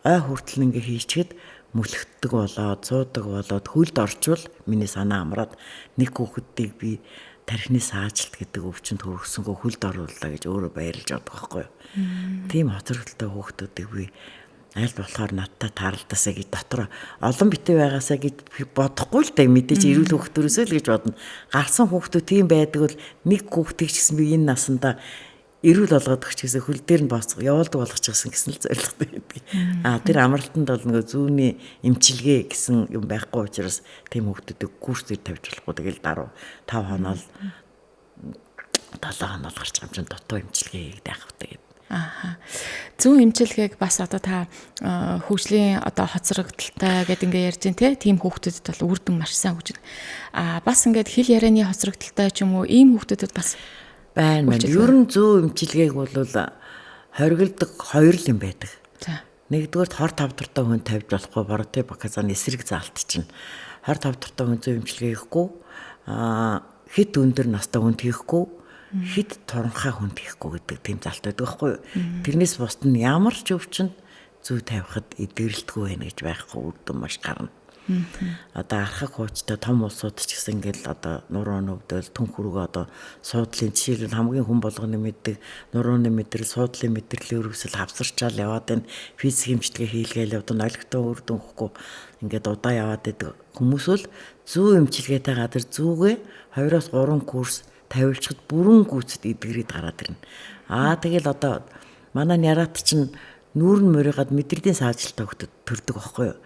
ой хүртэл ингээ хийчихэд мөлхтдөг болоод суудаг болоод хөлд орчвол миний санаа амраад нэг хүүхэдийг би тархины саажилт гэдэг өвчнөд хүргэсэнгөө хөлд орууллаа гэж өөрөө баярлж явдаг байхгүй юу. Тийм хоцрогдолтой хүүхдүүдийг би аль болохоор надтай тааралдаасаа гэж дотор олон битээ байгаасаа гэж бодохгүй л дээ мэдээж эрүүл хүүхдүүрээсээ л гэж бодно. Гарсан хүүхдүүд тийм байдаг бол нэг хүүхдийг ч гэсэн би энэ насандаа Эрүүл болгоод өгч гэсэн хөл дээр нь босго явуулдаг болгочихсон гэсэн л зорилготой байдаг. А тэр амралтанд бол нөгөө зүүнний эмчилгээ гэсэн юм байхгүй учраас тийм хүүхдүүдийг курсээр тавьж болохгүй. Тэгэл даруй 5 хоноо 7 хоноо гарч байгаа юм чинь дутуу эмчилгээ хийгээд байх хэрэгтэй гэдэг. Ааха. Зүүн эмчилгээг бас одоо та хөгжлийн одоо хоцрогдолтой гэдэг ингээ ярьж байна те. Тийм хүүхдүүдэд бол үр дүн маш сайн өгч байна. А бас ингээд хэл ярианы хоцрогдолтой ч юм уу ийм хүүхдүүдэд бас байна байна. Ер нь зүү эмчилгээг бол хоригддаг хоёр л юм байдаг. За. Нэгдүгээрт хор тавдартай хүн тавьж болохгүй боротын баказаны эсрэг заалт чинь. Хор тавдартай хүн зүү эмчилгээ хийхгүй, хэд өндөр настай хүнд хийхгүй, хэд туранхай хүнд хийхгүй гэдэг тийм залт байдаг байхгүй юу. Тэрнээс бусд нь ямар ч өвчнөд зүү тавихад эдгэрэлтгүй байна гэж байхгүй, үр дүн маш гарна. Одоо архаг хуучтай том улсууд ч гэсэн ингээл одоо нуруу нүвдэл түнх рүүгээ одоо суудлын жишээлбэл хамгийн хүн болгоны мэддэг нурууны мэдрэл, суудлын мэдрэлийн өргөсөл хавсарчаал яваад байна. Физик хэмжлэгээ хийлгээл явдаг, олигтой үр дүн өгөхгүй ингээд удаа яваад байдаг хүмүүс бол зүү эмчилгээтэй газар зүүгээ 2-3 курс тавиулчихад бүрэн гүйцэд эдгэрээд гараад ирнэ. Аа тэгэл одоо манай Нярат чинь нүүр нь моригад мэдрэлийн саажилтаа хүүхдэд төрдөг байхгүй юу.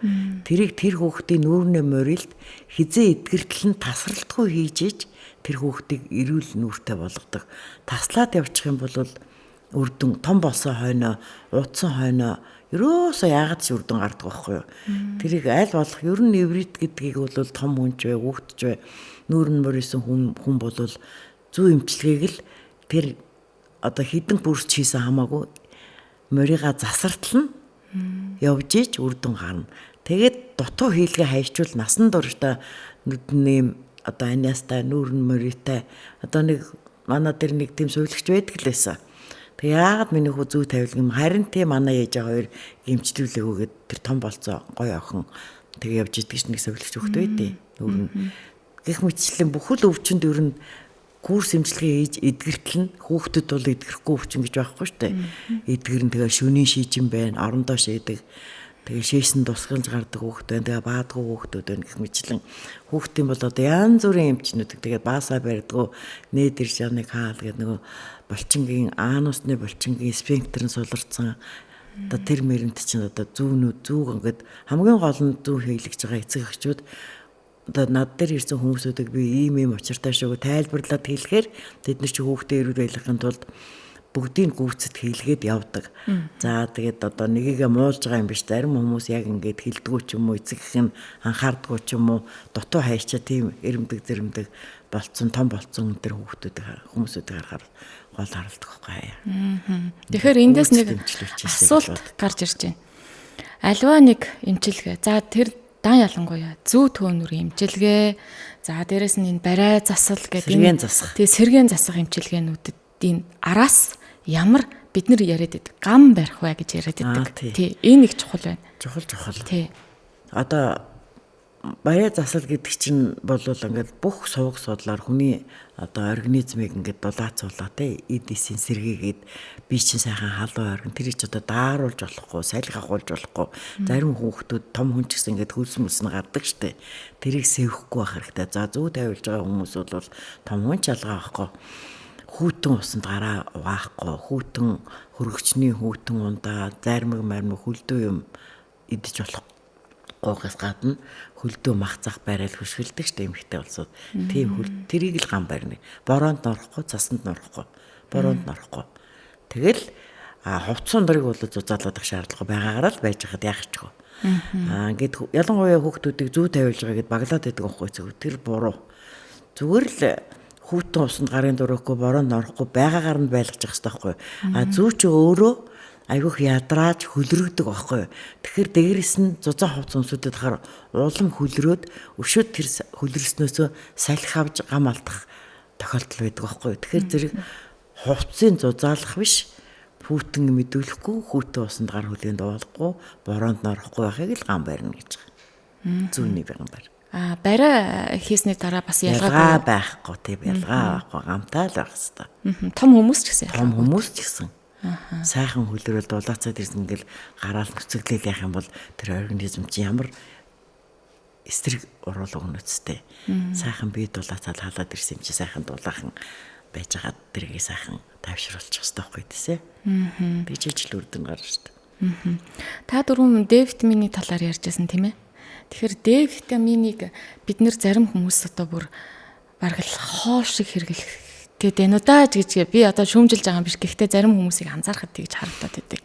Тэрийг тэр хүүхдийн нүүрнээ морилд хизээ эдгэртэл нь тасралтгүй хийж иж тэр хүүхдийг эрүүл нүүртэй болгодог. Таслаад явчих юм бол үр дүн том болсон хойноо, уудсан хойноо ерөөсөө яагаад ч үр дүн гардаг байхгүй юу. Тэрийг аль болох ер нь неврит гэдгийг бол том хүн ч бай, хүүхд ч бай, нүүр нь морисон хүн бол зүү эмчилгээг л тэр одоо хідэн бүрч хийсэн хамаагүй морига засартал нь явж ич үр дүн гарна. Тэгээд дутуу хийлгээ хайчвал насан туршдаа нүдний одоо аниастай, нүүр нь моритой одоо нэг манай дээр нэг тийм сувилагч байдаг л байсан. Тэг яагаад миний хүү зүү тавилг юм, харин тийм манай ээж хоёр гимчлүүлээгүү гэд тэр том болцоо гоё охин тэг явж идэг ч нэг сувилагч хөхт байдیں۔ Нүүр нь гэх мэтчлэн бүхэл өвчнөд ер нь курс эмчилгээ хийж эдгэртэл нь хүүхдэд бол эдгэрэхгүй өвчин гэж байхгүй шүү дээ. Эдгэр нь тэгээ шөнийн шийжин байна, орондоо шийдэг. Тэгээ шээсэн тусгалж гардаг хүүхд байна. Тэгээ баадгүй хүүхдүүд байна гэх мэтлэн хүүхдийн бол одоо янз бүрийн эмчнүүд тэгээ баасаа барьдгүү нээдэр шаныг хаал гэдэг нөгөө булчингийн анусны булчингийн сфинктер нь суларцсан. Одоо тэр мөрөнд чинь одоо зүүнүүд зүүг ингээд хамгийн гол нь зүү хийлгэж байгаа эцэг эхчүүд одоо над дээр ирсэн хүмүүсүүдийг би ийм ийм учиртай шүү тайлбарлаад хэлэхээр тэд нар чи хүүхдээ эрүүл байлгахын тулд бүгдийг гүйцэд хийлгээд явдаг. За тэгээд одоо нэгийгээ муулж байгаа юм биш. Зарим хүмүүс яг ингээд хэлдэггүй ч юм уу, эцэг их нь анхаардаггүй ч юм уу, дутуу хайчаа тийм эрэмдэг зэрэмдэг болцсон, том болцсон энэ төр хүүхдүүдийг хүмүүсүүдийг харахаар гол харалдаг байхгүй. Тэгэхээр эндээс нэг асуулт гарч ирж байна. Альва нэг эмчилгээ. За тэр дан ялангуяа зүү төөнүр эмчилгээ. За дээрэс нь энэ барай засал гэдэг сэргээн засах. Тий, сэргээн засах эмчилгээнүүдийн араас ямар бид нар яриад байдаг. Гам барих вэ гэж яриад байдаг. Тий, энэ их чухал байна. Чухал. Тий. Одоо барай засал гэдэг чинь бол ингээд бүх сувг судлаар хүний одоо организмыг ингээд дулаацуулаа те эд эсийн сэргээгээд би чинь сайхан халуун орган тэрийг ч одоо дааруулж болохгүй, салхи ахуулж болохгүй. Зарим хүүхдүүд том хүн ч гэсэн ингээд хөлс мөс нь гардаг штэ. Тэрийг сэвхгүй байх хэрэгтэй. За зүү тавиулж байгаа хүмүүс бол том хүн ч алгаа байхгүй. Хүүтэн усанд гараа угаахгүй, хүүтэн хөргөчний хүүтэн ундаа, зармиг мармиг хөлдөө юм идэж болохгүйгээс гадна хөлдөө мах зах барайл хөшгөлдөг штэ эмэгтэй улсууд. Тийм хөл тэрийг л гам барина. Бороонд норохгүй, цасанд норохгүй. Бороонд норохгүй. Тэгэл хувцсан дөрийг бол зузаалгах шаардлага байгаагаараа л байж хаад яах ч вэ. Аа ингээд ялангуяа хүүхдүүдийг зүү тавиулж байгаа гэд баглаад байдаг байхгүй зүг. Тэр буруу. Зүгээр л хүүтэн усанд гарын дөрөхгүй, бороонд норохгүй байгаагаар нь байлгаж явах хэрэгтэй байхгүй. А зүү чи өөрөө айгүйх ядрааж хөлрөгдөг байхгүй. Тэгэхээр дээрээс нь зузаан хувц өмсөдөд хахаар улам хөлрөөд өшөөд тэр хөлрснөөсөө салхи авч гам алдах тохиолдол байдаг байхгүй. Тэгэхээр зэрэг хувцсыг зузаалах биш, хүүтэн мэдүүлэхгүй, хүүтэн усанд гар хүлээнд уулахгүй, бороонд норохгүй байхыг л гам барина гэж байгаа. Зүүнний гам барь. А барай хийсний дараа бас ялгаа байхгүй, тийм ялгаа байхгүй, гамтай л байх хэвээр. Том хүмүүс ч гэсэн. Том хүмүүс ч гэсэн. Сайхан хөлрөөл дулаацаад ирсэн ингээл гараал нүцэглээл яах юм бол тэр организм чи ямар эсрэг уруул өгнөцтэй. Сайхан бие дулаацаад халаад ирсэн юм чи сайхан дулаахан байж байгаа тэргийг сайхан тайвшруулчих хэрэгтэй байхгүй тийсээ. Тэгж жил үр дүн гарна шүү дээ. Та дөрвөн Д витамины талаар ярьжсэн тийм ээ. Тэгэхээр Д витаминыг бид нэр зарим хүмүүс одоо бүр бараг л хоол шиг хэрэглэх гээд байна уу даа гэж би одоо шүүмжилж байгаа юм биш. Гэхдээ зарим хүмүүсийг анзаарахад тэгж харагдаад байдаг.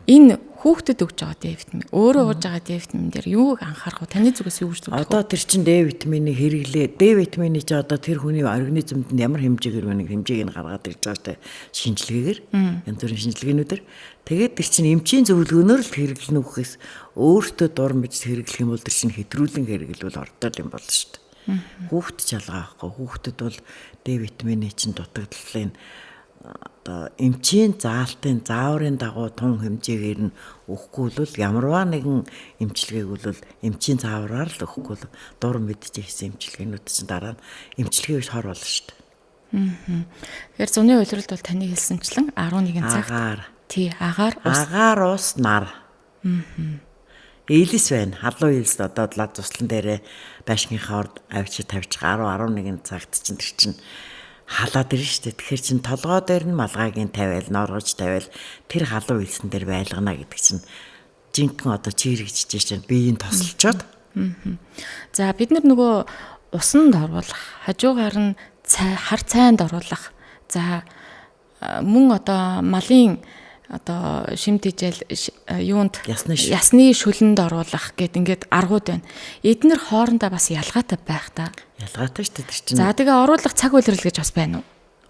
Энэ хүүхдэд өгж байгаа Д витамин, өөрөө ууж байгаа Д витамин дээр юуг анхаарах вэ? Таны зүгээс юу гэж зөвлөх вэ? Одоо тэр чин Д витаминийг хэрэглээ. Д витамины чи одоо тэр хүний организмд нь ямар хэмжээгээр вэ? Хэмжээг нь гаргаад ирж байгаа штэ. Шинжилгээгээр, янз бүрийн шинжилгээнүүдээр. Тэгээд тэр чин эмчийн зөвлөгөөнөөр л хэрэглэнэ үхээс өөртөө дур мэдс хэрэглэх юм бол тэр чин хэтрүүлэн хэрэглүүл ордол юм болно штэ. Хүүхд чалгаа байхгүй. Хүүхдэд бол Д витамины чин дутагдлалын одоо эмчийн заалтын зааврын дагуу тун хэмжээгээр нь өгөхгүй бол ямарваа нэгэн эмчилгээг бол эмчийн заавраар л өгөхгүй бол дур мэдчихсэн хийсэн эмчилгээнүүд чинь дараа нь эмчилгээ биш хор болно шүү дээ. Тэгэхээр зуны улиралд бол таны хэлсэнчлэн 11 цагт агаар. Тий, агаар ус. Агаар ус нар. Элис байна. Халуун элс одоо лад туслан дээрээ байшгийнхаа орд авчиж тавьчих 10 11 цагт чинь тэр чинь халаад ирнэ шүү дээ. Тэгэхээр чин толгой дээр нь малгайг нь тавиал, нооргож тавиал тэр халуун элсэн дээр байлгана гэдэг чинь жинхэнэ одоо чирэгжиж чинь биеийн тосолчоод. За бид нар нөгөө усанд оруулах, хажуугаар нь хар цайнд оруулах. За мөн одоо малын одоо шим тэжээл юунд ясны шүлэнд оруулах гэд ингээд аргууд байна. Эднэр хоорондоо бас ялгаатай байх та. Ялгаатай шүү дээ тэр чинь. За тэгээ оруулах цаг улирал гэж бас байна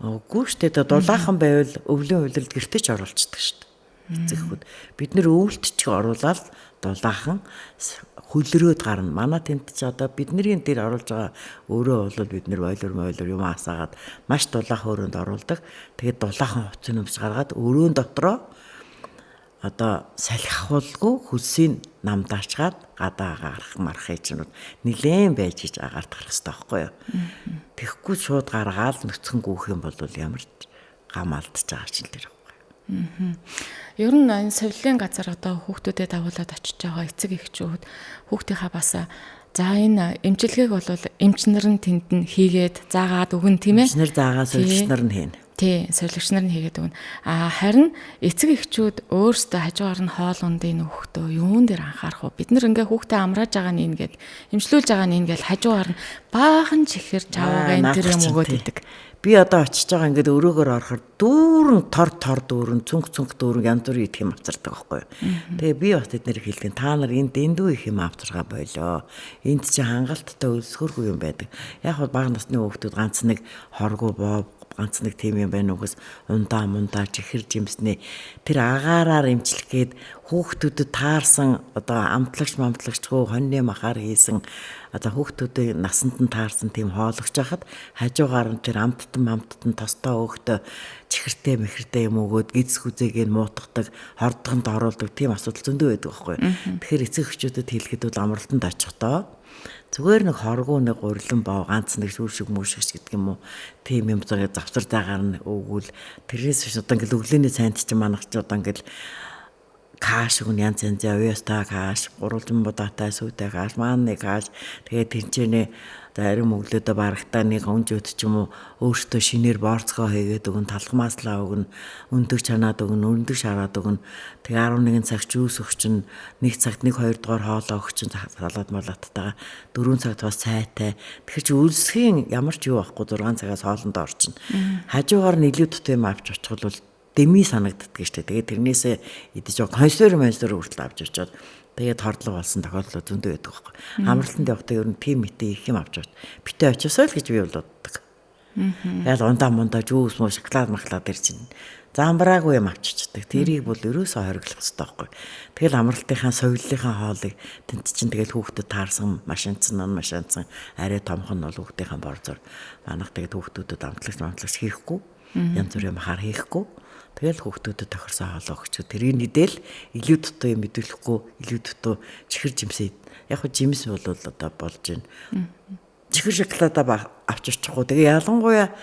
уу? Үгүй шүү дээ. Дулаахан байвал өвлийн улиралд гэртээ ч оруулцдаг шүү дээ. Эцэг эхүүд бид нэр өвөлт ч оруулаад дулаахан хөлрөөд гарна. Манай тэнд ч одоо бидний дээр оруулж байгаа өөрөө бол бид нэр бойлор юм асаагаад маш дулаахан өрөөнд оруулдаг. Тэгээд дулаахан хувцас өмс гаргаад өрөөн дотроо одоо салхиахулгүй хөлсийг намдаачгаад гадаа гарах мархыг чинь нилээн байж иж агаарт гарах хэрэгтэй байхгүй юу. Тэгэхгүй шууд гаргаал нүцгэн гүүх юм бол ямар ч гам алдчихж байгаа чинь тэр байхгүй. Ер нь энэ совилын газар одоо хүүхдүүдэд дагуулад очиж байгаа эцэг эхчүүд хүүхдийнхаа бас за энэ эмчилгээг бол эмчнэр нь тэнд нь хийгээд заагаад өгнө тийм ээ. Эмчнэр заагаа сувилагч нар нь хийнэ. Тий, сувилагч нар нь хийгээд өгнө. А харин эцэг эхчүүд өөрсдөө хажуугаар нь хоол ундын нөхөхдөө юун дээр анхаарах вэ? Бид нар ингээ хүүхдээ амрааж байгаа нь энэ гээд эмчлүүлж байгаа нь энэ гээл хажуугаар нь баахан чихэр чавуугаа энэ тэр юм өгөөд идэг. Би одоо очиж байгаа ингээд өрөөгөр орохоор дүүрэн тор тор дүүрэн цүнх цүнх дүүрэн янз бүрийн идэх юм авчирдаг байхгүй юу. Тэгээ би бас тэднэрийг хэлдэг. Та нар энд дэндүү их юм авчиргаа болоо. Энд чи хангалттай өлсгөргүй юм байдаг. Яг бол бага насны хүүхдүүд ганц нэг хоргоо боо ганц нэг тийм юм байна угс ундаа мундаа чихэр жимснээ тэр агаараар эмчлэх гээд хүүхдүүдэд таарсан одоо амтлагч мамтлагчгүй хоньны махаар хийсэн одоо хүүхдүүдийн насанд нь таарсан тийм хоологч хахад хажуугаар нь тэр амттан мамттан тостой өөхтөө чихэртэй мэхэртэй юм өгөөд гиз хүзээг нь муутгадаг хордгонд оруулдаг тийм асуудал зөндөө байдаг байхгүй. Тэгэхээр эцэг эхчүүдэд хэлэхэд бол амралтанд очихдоо зүгээр нэг хоргоо нэг гурилан боо ганц нэг шүүр шиг мүшигч гэдэг юм уу тийм юм зөв завсар заагаар нь өгвөл тэрнээс биш одоо ингээл өглөөний цайнд чинь манах чи одоо ингээл каш өгнө янз янзын оёстай каш гурвалжин будаатай сүйтэй каш мааны каш тэгээд тэнцэнэ за арим өглөөдөө барагтаа нэг өнжөөд ч юм уу өөртөө шинээр борцгоо хийгээд өгнө, талхмааслаа өгнө, өндөг чанаад өгнө, өндөг шараад өгнө. Тэгээ 11 цаг жүүс өгчин, 1 цагт 1 2 дугаар хоолоо өгчин салаад малаттайгаа 4 цагт бас цайтай. Тэгэхээр чи үлсхийн ямар ч юу байхгүй 6 цагаас хоолондоо орчин. Хажуугаар нь илүү дутуу юм авч очих бол деми санагддаг шүү дээ. Тэгээ тэрнээсээ идэж байгаа консерв монсер хүртэл авч очиод тэгээд хордлого болсон тохиолдол зөндөө байдаг байхгүй. Амралтанд явахдаа ер нь тийм мэтээ их юм авч авч. Битээ очисоо л гэж би бол боддог. Яг ундаа мундаа жүүс муу шоколад маклаад тэр чинь замбраагүй юм авчичдаг. Тэрийг бол ерөөсөө хориглох хэрэгтэй байхгүй. Тэгэл амралтынхаа совиллынхаа хоолыг тэнд чинь тэгэл хүүхдэд таарсан машинцсан нан машинцсан арай томхон нь бол хүүхдийнхаа борзор. Манайх тэгээд хүүхдүүдэд амтлагч амтлагч хийхгүй. Янз бүрийн махаар хийхгүй. Тэгэл хүүхдүүдэд тохирсон хоолоо өгчөө. Тэрийг нийдэл илүү дутуу юм мэдүүлэхгүй, илүү дутуу чихэр жимсээ. Яг хөө жимс бол одоо болж байна. Чихэр шоколадаа авч очихгүй. Тэгээ ялангуяа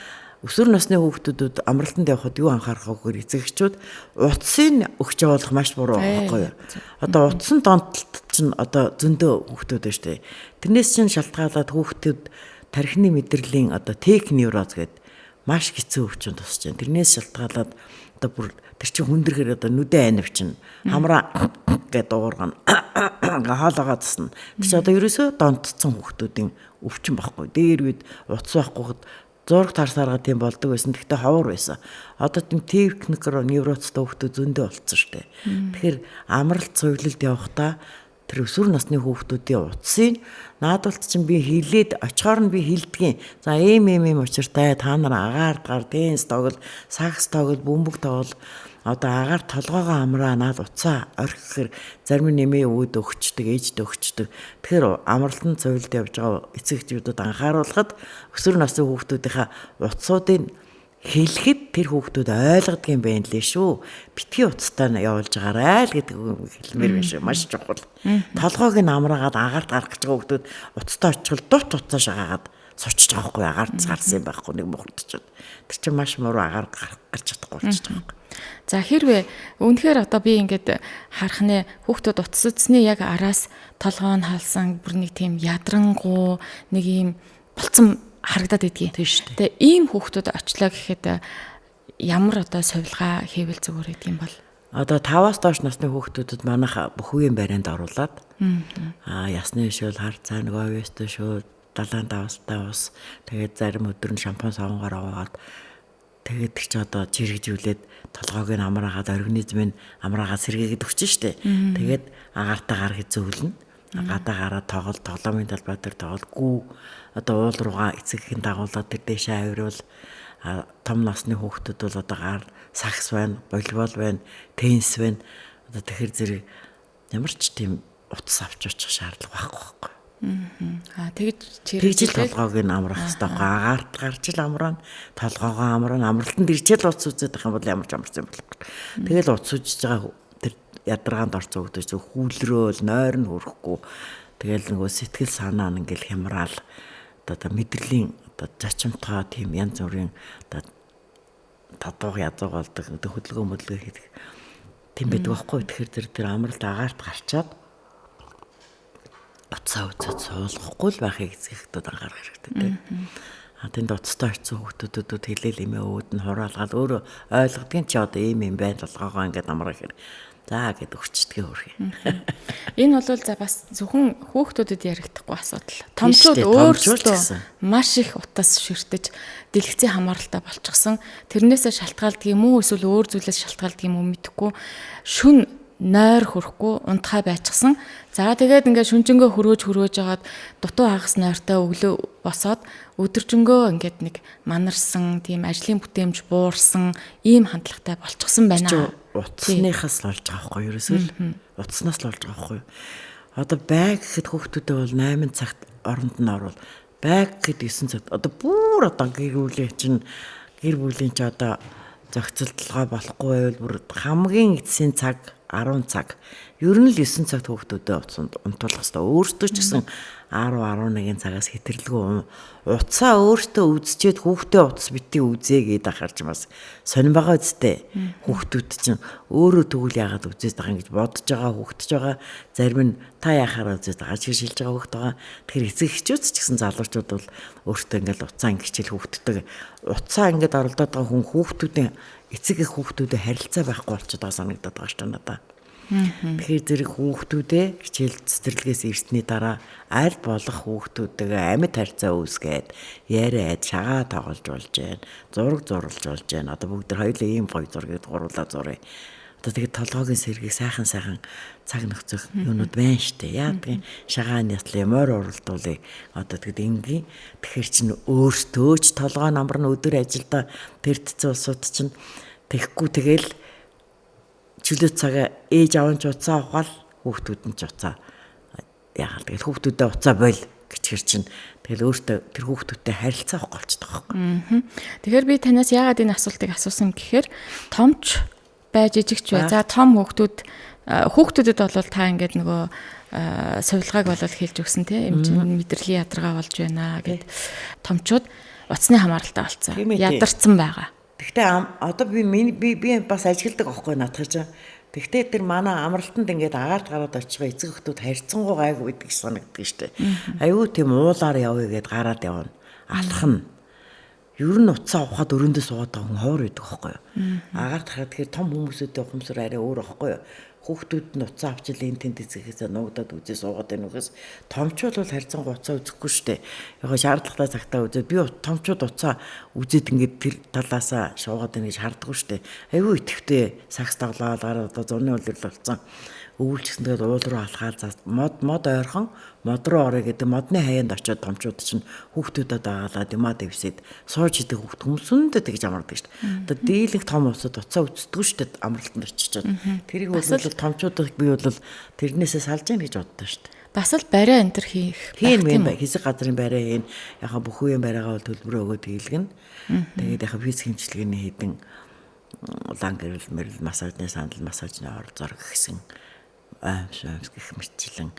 өсвөр насны хүүхдүүдэд амралтанд явхад юу анхаарах вэ гэхээр эцэг эхчүүд утсыг өгч явуулах маш буруу байхгүй юу? Одоо утсан донтолт чинь одоо зөндөө хүүхдүүд байна шүү дээ. Тэрнээс чинь шалтгаалаад хүүхдүүд тархины мэдрэлийн одоо тех невроз гэдэг Маш хэцүү өвчин тусч байна. Тэрнээс шалтгаалаад одоо бүр тэр чинь хүндрэхээр одоо нүдэ анивчин хамраа гэдэг дуугаргана. Ингээ хоолоогоо засна. Тэр чинь одоо ерөөсөө донтцсон хүүхдүүдийн өвчин байхгүй. Дээр үед утас байхгүй зураг тарсаараа тийм болдог байсан. Гэхдээ ховор байсан. Одоо тийм техник невроцтой хүүхдүүд зөндөө болцсон шүү дээ. Тэгэхээр амралт цувлалд явахдаа тэр өсвөр насны хүүхдүүдийн утсыг наадвалт чинь би хилээд очихоор нь би хилдгийн. За ийм ийм ийм учиртай та нар агаарт гар теннис тоглол, сакс тоглол, бөмбөг тоглол одоо агаар толгоогоо амраа наад уцаа орхи гэхэр зарим нэмээ өвөд өгчдөг, ээжд өгчдөг. Тэгэхээр амралтанд цувилд явж байгаа эцэг эхчүүдэд анхааруулхад өсвөр насны хүүхдүүдийнхаа утсуудыг хэлэхэд тэр хүүхдүүд ойлгодог юм байна лээ шүү. Битгий утастай нь явуулж байгаарай л гэдэг үг хэлмээр байна шүү. Маш чухал. Толгойг нь амраагаад агаарт гарах гэж байгаа хүүхдүүд утастай очихвол дут утсаа шагаагаад сучж байгаа байхгүй агаарт гарсан юм байхгүй нэг мухардчихэд. Тэр чинь маш муруу агаар гарч чадахгүй болчихж байгаа байхгүй. За хэрвээ үнэхээр одоо би ингээд харах нэ хүүхдүүд утас үзсний яг араас толгоо нь хаалсан бүр нэг тийм ядрангуу нэг юм болцсон харагдаад байдгийг. Тийм шүү дээ. Тэгээ ийм хүүхдүүд очлоо гэхэд ямар одоо сувилгаа хийвэл зүгээр гэдэг юм бол? Одоо 5-аас доош насны хүүхдүүдэд манайх бүх үеийн барианд оруулаад ясны шүүл, хар цай, нөгөө овёстой шүүл, далайн давстай ус, тэгээд зарим өдөр нь шампунь савнгаар аваад тэгээд тэр чи одоо чирэгжүүлээд толгойг нь амраагаад организмыг амраагаад сэргээгээд өгч штэ. Тэгээд агаартай гар зөвлөнө. Гадаа гараад тоглол, тоглоомын талбай дээр тоглол, гүү одоо уул руугаа эцэг эхийн дагуулаад тэр дээшээ авируул. Том насны хүүхдүүд бол одоо гар сакс байна, волейбол байна, теннис байна. Одоо тэгэхээр зэрэг ямар ч тийм утас авч очих шаардлага байхгүй байхгүй. Тэгж чирэгжил толгойг нь амрах хэрэгтэй байхгүй. Агаарт гарч ил амраана, толгоогоо амраана, амралтанд ирчээл утас үзээд байх юм бол ямар ч амарсан юм болохгүй. Тэгэл утас үзэж байгаа тэр ядаргаанд орсон хүмүүс зөв хүлрөөл, нойр нь хөрөхгүй. Тэгэл нөгөө сэтгэл санаа нь ингээл хямраал одоо мэдрэлийн одоо зочимтгой тийм янз бүрийн одоо татууг язуу болдог хөдөлгөөн мөдлгөө хийдэг тийм байдаг байхгүй. Тэгэхээр тэр амралт агаарт гарчаад утсаа үзээд суулгахгүй л байхыг эцэг эхчүүд анхаарах хэрэгтэй тийм. Тэнд утастай очисон хүүхдүүдэд хэлээл эмээ өвөд нь хураалгаад өөрөө ойлгодгийн чи одоо ийм юм байна толгоогоо ингээд амраа гэхэр за гэд өгчдгээ хөрхий. Энэ бол за бас зөвхөн хүүхдүүдэд яригдахгүй асуудал. Томчууд өөрсдөө маш их утас ширтэж дэлгэцийн хамааралтай болчихсон. Тэрнээсээ шалтгаалдаг юм уу эсвэл өөр зүйлээс шалтгаалдаг юм уу мэдэхгүй шүн нойр хөрөхгүй унтахай байчихсан. За тэгээд ингээд шүнжэнгөө хөрөөж жагаад дутуу хагас нойртой өглөө босоод өдөржингөө ингээд нэг манарсан тийм ажлын бүтээмж буурсан ийм хандлагатай болчихсон байна. Утасныхаас л болж байгаа байхгүй юу? Ерөөсөө л утаснаас л болж байгаа байхгүй юу? Одоо байг гэхэд хүүхдүүдэд бол 8 цагт оронд нь орвол байг гэхэд 9 цагт одоо бүр одоо гэр бүлийн чинь гэр бүлийн чи одоо зохицолдлогоо болохгүй байвал бүр хамгийн эцсийн цаг 10 цаг. Ер нь л 9 цагт хүүхдүүдэд утсанд унтуулах хэрэгтэй. Өөртөө ч гэсэн 10 11 цагаас хэтэрлгүй утсаа өөртөө үзчихэд хүүхдээ утас бити үзээ гэдээ ахарч бас сонин байгаа үсттэй. Хүүхдүүд чинь өөрөө тэгвэл яагаад үзээд байгаа юм гэж бодож байгаа хүүхдч байгаа. Зарим нь та яхаараа үзээд байгаа шиг шилж байгаа хүүхд байгаа. Тэгэхээр эцэг эхчүүд ч гэсэн залуучууд бол өөртөө ингээл утсаа ингэчээл хүүхдтэй утсаа ингээд оролдоод байгаа хүн хүүхдүүдийн эцэг их хүүхдүүдэд харилцаа байхгүй болчиход байгаа санагдаад байгаа шүү дээ надаа. Тэгэхээр зэрэг хүүхдүүдээ хичээл цэцэрлэгээс ирсний дараа аль болох хүүхдүүдтэйгээ амьд харьцаа үүсгээд яриад шагаа тоглож болж гэн, зураг зурлаж болж гэн. Одоо бүгд тэр хоёулаа ийм гоё зургийг гурлаа зуръя. Одоо тэгээд толгойн сэргийг сайхан сайхан цаг нөхцөх юунууд байна штэ. Яадгийн шагааны ятлаа морь уралдуулъя. Одоо тэгэд энгийн тэгэхээр чинь өөртөө ч толгой намар нь өдөр ажилдаа тэр тэцэн улсууд чинь тэгэхгүй тэгэл чөлөө цагаа ээж аав нь ч уцаа ухаал хүүхдүүд нь ч уцаа яагаал тэгэл хүүхдүүдээ уцаа бойл гэчихэр чинь тэгэл өөртөө тэр хүүхдүүдтэй харилцаа авахгүй болчихдог байхгүй. Тэгэхээр би танаас яагаад энэ асуултыг асуусан гэхээр томч бай жижигч бай. За том хүүхдүүдэд бол та ингээд нөгөө сувилгааг бол хэлж өгсөн тийм эмчин мэдрэлийн ядаргаа болж байна гэд томчууд утасны хамааралтай болцсон. Ядарсан байгаа. Гэхдээ одоо би бас ажигладаг аахгүй наадах чинь. Тэгтээ тэр манай амралтанд ингээд агаарт гараад очих эцэг эхчүүд харьцангуй гайгүй байдаг санагддаг штэ. Аюу тийм уулаар явъя гэд гараад явна. Алхна. Ер нь утсаа авахад өрөөндөө суугаад байгаа хүн ховор байдаг байхгүй юу? Агаарт хараад тэгэхээр том хүмүүсүүдийн ухамсар арай өөр байхгүй юу? Хүүхдүүд нь утсаа авчил энэ тэнд эзэхээсээ нуугдаад үзээ суугаад байна үгээс томчууд бол харьцангуй утсаа үзэхгүй шүү дээ. Яг шаардлагатай цагтаа үзээд би томчууд утсаа үзээд ингээд тэр талаасаа шуугаад байна гэж хардггүй шүү дээ. Айгүй итгэвтэй сакс тоглоал гараад одоо зуны улирал болсон. Өвөлч гэсэн тэгээд уул руу алхаал мод ойрхон мод руу орё гэдэг модны хаяанд очиод томчууд чинь хүүхдүүдэд дагалаад юмаа дэвсээд сууж идэг хүүхд хүмүүсэндээ тэгж амардаг шүү дээ. Одоо дийлэх том усад уцаа үздэггүй шүү дээ амралтанд очичоод. Тэрийг бол томчуудыг би бол тэрнээсээ салж яах гэж боддоо шүү дээ. Бас л бариа энэ төр хийх. Тийм юм ба. Хэсэг газрын бариа хийн. Яха бүх үеийн бариагаа бол төлбөрөө өгөөд хийлгэнэ. Тэгээд яха физик хэмжлэгээний хэдэн улаан гэрэл мэрэл массажны сандал массажны ор зор гэсэн аимс гэх мэтчлэн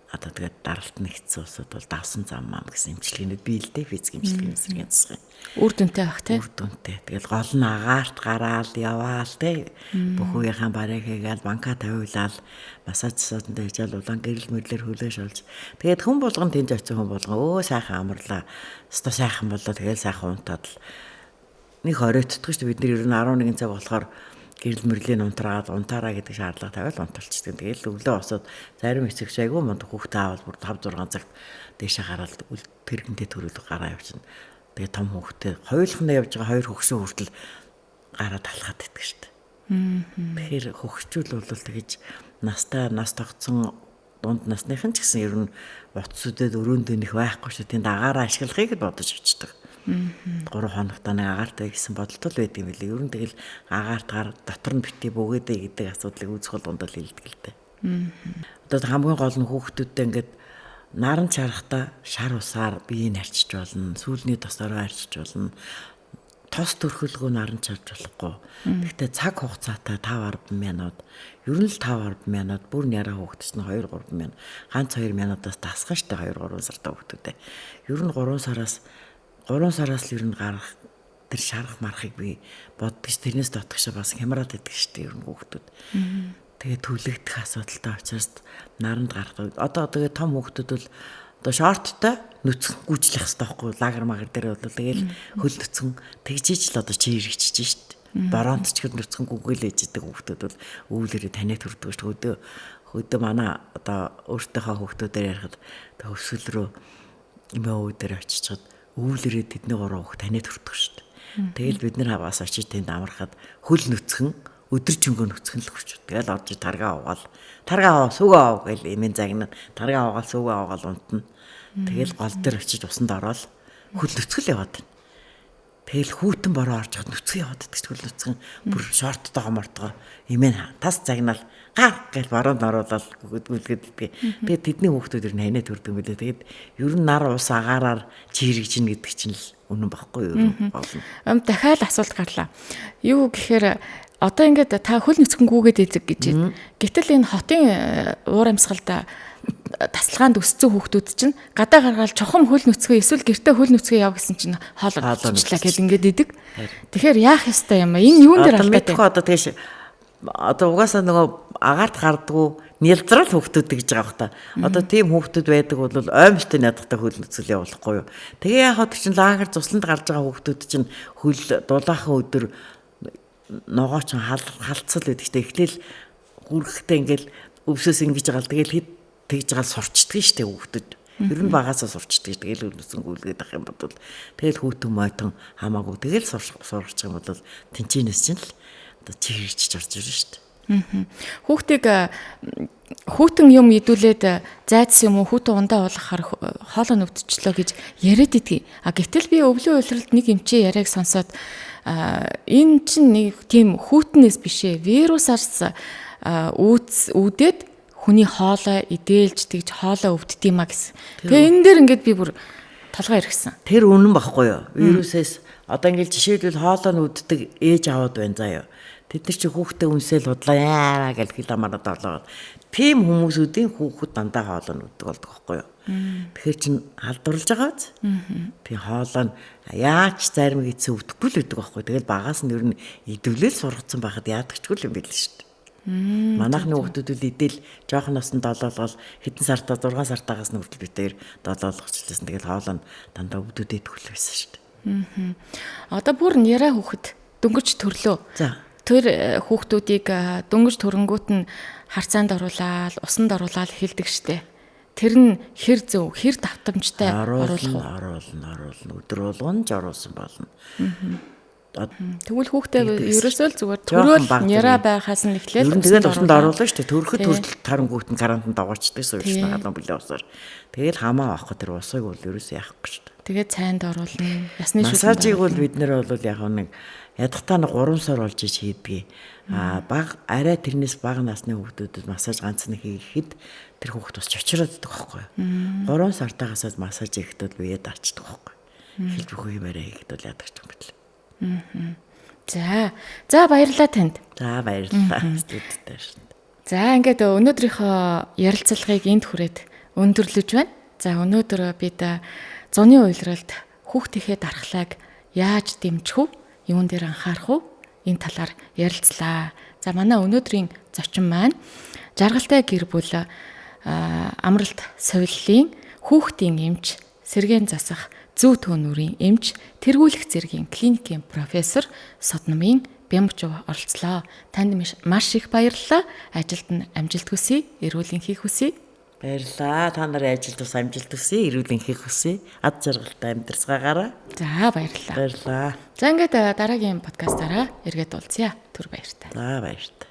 одоо тэгээд даралт нэгдсэн улсууд бол давсан зам мам гэсэн эмчилгээнд бий л дээ физик эмчилгээний эсрэгийн засгийн. Үр дүнтэй бах тий. Үр дүнтэй. Тэгэл гол нь агаарт гараал яваал тий. Бүх үеийнхэн барыг хийгээл банка тавиулаад массаж сууданд хижээл улаан гэрэл мэрлэр хөлөө шалж. Тэгээд хүн болгон тэнд очисон хүн болгон өө сайхан амарлаа. Өстой сайхан боллоо тэгэл сайхан унтаад л нэг оройтдгүй шүү дээ. Бид нар ер нь 11 цаг болохоор гэрэл мөрлийн унтраад унтаараа гэдэг шаардлага тавиал унталчдаг. Тэгэл өглөө босоод зарим хэсэгч айгүй мунд хүүхдээ аавал бүр 5 6 цагт дээшээ гараад тэргэнтэй төрөлөг гараа явчихна. Тэгээ том хүүхдээ хоёулахнаа явж байгаа хоёр хөгшин хүртэл гараад алхаад иддэг шүү дээ. Тэгэхээр хөгшчүүл бол тэгэж настай нас тогтсон дунд насныхан ч гэсэн ер нь утас үдээд өрөөндөө нэх байхгүй шүү. Тэнд агаараа ашиглахыг л бодож очдог. 3 хоногт нэг агаартай гэсэн бодолтой л байд юм билээ. Ер нь тэгэл агаарт гар дотор нь бити бүгээдэй гэдэг асуудлыг үүсэх болгонд л хэлдэг л дээ. Одоо хамгийн гол нь хүүхдүүдтэй ингээд наран чарахта шар усаар биеийг арчиж болно. Сүүлний тосороо арчиж болно. Тос төрхөлгөө наран чарж болохгүй. Гэхдээ цаг хугацаатай 5 10 минут, ер нь л 5 10 минут, бүр няраа хүүхэд чинь 2 3 минут, ганц 2 минутаас дасгах штэ 2 3 сартай хүүхдүүдээ. Ер нь 3 сараас л ер нь гарах тэр шарах марахыг би боддог ш тэрнээс дотгошоо бас хямраад идэг штэ ер нь хүүхдүүд. Тэгээ түлэгдэх асуудалтай учраас наранд гарах. Одоо тэгээ том хүүхдүүд бол одоо шорттой нүцгэн гүйжлэх хэрэгтэй байхгүй лагер магар дээр бол тэгэл хөл нүцгэн тэгжиж л одоо чи ирчихэж штэ. Бороонд ч гэр нүцгэн гүгэл ээждэг хүүхдүүд бол өвлөрөө таниад төрдөг штэ. Хөдөө манай одоо өөртөөхөө хүүхдүүдээр ярихад төвсгөл рүү эмээ өвөө дээр очичоод өвлөрөө тэдний гурав хүүхд таниад төрдөг штэ. Тэгэл бид нар бас очиж тэнд амархад хөл нүцгэн өдөр жөнгөө нүцгэн л хөрч. Тэгэл орж таргаа угаал. Таргаа аваа, сүгөө ав гэл эмийн загнаа. Таргаа угаал, сүгөө аваал унтна. Тэгэл гол дээр очиж усанд ороод хөл нүцгэл яваад байна. Тэгэл хүүтэн бороо орж хад нүцгэн яваад идэх хөл нүцгэн бүр шорттойгоо мортгоо эмээ тас загнаал гар гэл бороонд оруулаад гүлгээд идэх. Тэгээд тэдний хүүхдүүд ер нь ханаа төрдөг юм билээ. Тэгээд ер нь нар ус агаараар чирэгж ин гэдэг чинь л үнэн баггүй юу болно. Дахиад асуулт гарлаа. Юу гэхээр одоо ингээд та хөл нүцгэн гүгээд идэг гэж байна. Гэтэл энэ хотын уур амьсгалд тасалгаанд өссөн хүүхдүүд чинь гадаа гаргаал чухам хөл нүцгэн эсвэл гэртээ хөл нүцгэн яв гэсэн чинь хоол орчихлаа гэд ингээд идэг. Тэгэхээр яах ёстой юм бэ? Энэ юун дээр алдаатай? Мэдхгүй одоо тэгш одоо угаасаа нөгөө агаарт гардгуу нялзрал хүүхдүүд гэж байгаа бах та. Одоо тийм хүүхдүүд байдаг бол оймстой ядахтай хөл нүцгэл явуулахгүй юу. Тэгээ яг хот чинь лагер цусланд гарч байгаа хүүхдүүд чинь хөл дулаахан өдөр ногоо чинь халцал байдаг чинь эхлээл хүрхтэй ингээл өвсөөс ингэж байгаа л тэгэл хэд тэгж байгаа сурчдаг шүү дээ хүүхдүүд. Ер нь багасаа сурчдаг. Тэгэл өлсөн гүйлгээд ах юм бол тэгэл хүүтэн мойтон хамаагүй тэгэл сурч юм бол тэнчэнэс чинь л одоо чирч орж ирнэ шүү дээ. Хүүхдийг хүүтэн юм идүүлээд зайдсан юм уу хүүтэн ундаа уулгахаар хоолоо нүвдчихлөө гэж яриад идэгий. А гэтэл би өвлөн улиралд нэг эмчээ яриаг сонсоод энэ чинь нэг тийм хүүтнээс биш ээ. Вирусаас үүдээд хүний хоолой идээлж тэгж хоолой өвддөг юм а гэсэн. Тэгээ энэ дээр ингээд би бүр толгой эргэсэн. Тэр үнэн баггүй юу? Вирусээс одоо ингээд жишээлбэл хоолой нь өвддөг ээж аваад байна заа юу. Тэд нар чи хүүхдээ үнсэл худлаа яараа гэл хэл амаараа долоогоод. Тийм хүмүүсүүдийн хүүхэд дандаа хоолой нь өвддөг болдог байхгүй юу? Тэгэхээр чин халдварлаж байгаа биз? Тэгээ хоолой нь яаж зарим эцээ өвдөхгүй л өгдөг байхгүй. Тэгэл багаас нь ер нь идвлэл сургацсан байхад яадагчгүй юм байл шүү дээ. Манайхны хүүхдүүд л идэл жоохон наснд долоолгол хэдэн сартаа 6 сартаагаас нь хүртэл бид дээр долоолгочлээсэн. Тэгэл хоолой нь дандаа өвдөд идэх л байсан шүү дээ. Одоо бүр няраа хүүхэд дөнгөж төрлөө. За. Тэр хүүхдүүдийг дөнгөж төрөнгүүт нь харцаанд оруулаад, усанд оруулаад эхэлдэг штэ. Тэр нь хэр зөв, хэр давтамжтай оруулах уу? Оруулна. Өдөр болгон ч оруулсан болно. Тэгвэл хүүхдээ ерөөсөө л зүгээр төрөөл няраа байхаас нь эхлээл ер нь тэгэл усанд оруулна шүү дээ. Төрөхөд хүртэл тарангүүт нь карантинд дагуучдаг шүү дээ. Халуун бүлээ усаар. Тэгэл хамаа авахгүй тэр усыг бол ерөөсөө яахгүй шүү дээ. Тэгээд цайнд оруулна. Ясны шүлэнд. Массажийг бол бид нэр бол яг нэг ядахтаа нэг 3 сар болж иж хийдгийг. Аа баг арай тэрнээс бага насны хүүхдүүдэд массаж ганц нэг хийхэд тэр хүүхд бас чочроод идэх байхгүй юу. 3 сартаагаас массаж хийхэд бол бие дарчдаг байхгүй юу. Эхэлж бүх юм арай хийхэд бол яадаг ч юм бэл. За. За баярлалаа танд. За баярлалаа студидтай шин. За ингээд өнөөдрийнхөө ярилцлагыг энд хүрээд өндөрлөж байна. За өнөөдөр бид зуны уйлралд хүүхдийнхээ дархлааг яаж дэмжих вэ? Юун дээр анхаарах вэ? Энэ талаар ярилцлаа. За манай өнөөдрийн зочин маань жаргалтай гэр бүл амралт совиллын хүүхдийн эмч, сэргээн засах зүү төөнүүрийн эмч, тэргүүлэх зэргийн клиникийн профессор Содномын Бямбжов оролцлоо. Танд маш их баярлалаа. Ажилд нь амжилт хүсье, эрүүл энхийг хүсье. Баярлалаа. Та нарын ажилд бас амжилт хүсье, эрүүл энхийг хүсье. Ад жаргалтай амьдарцгаагаарай. За баярлалаа. Баярлалаа. За ингээд дараагийн подкастаараа эргээд уулзъя. Түр баяртай. За баяртай.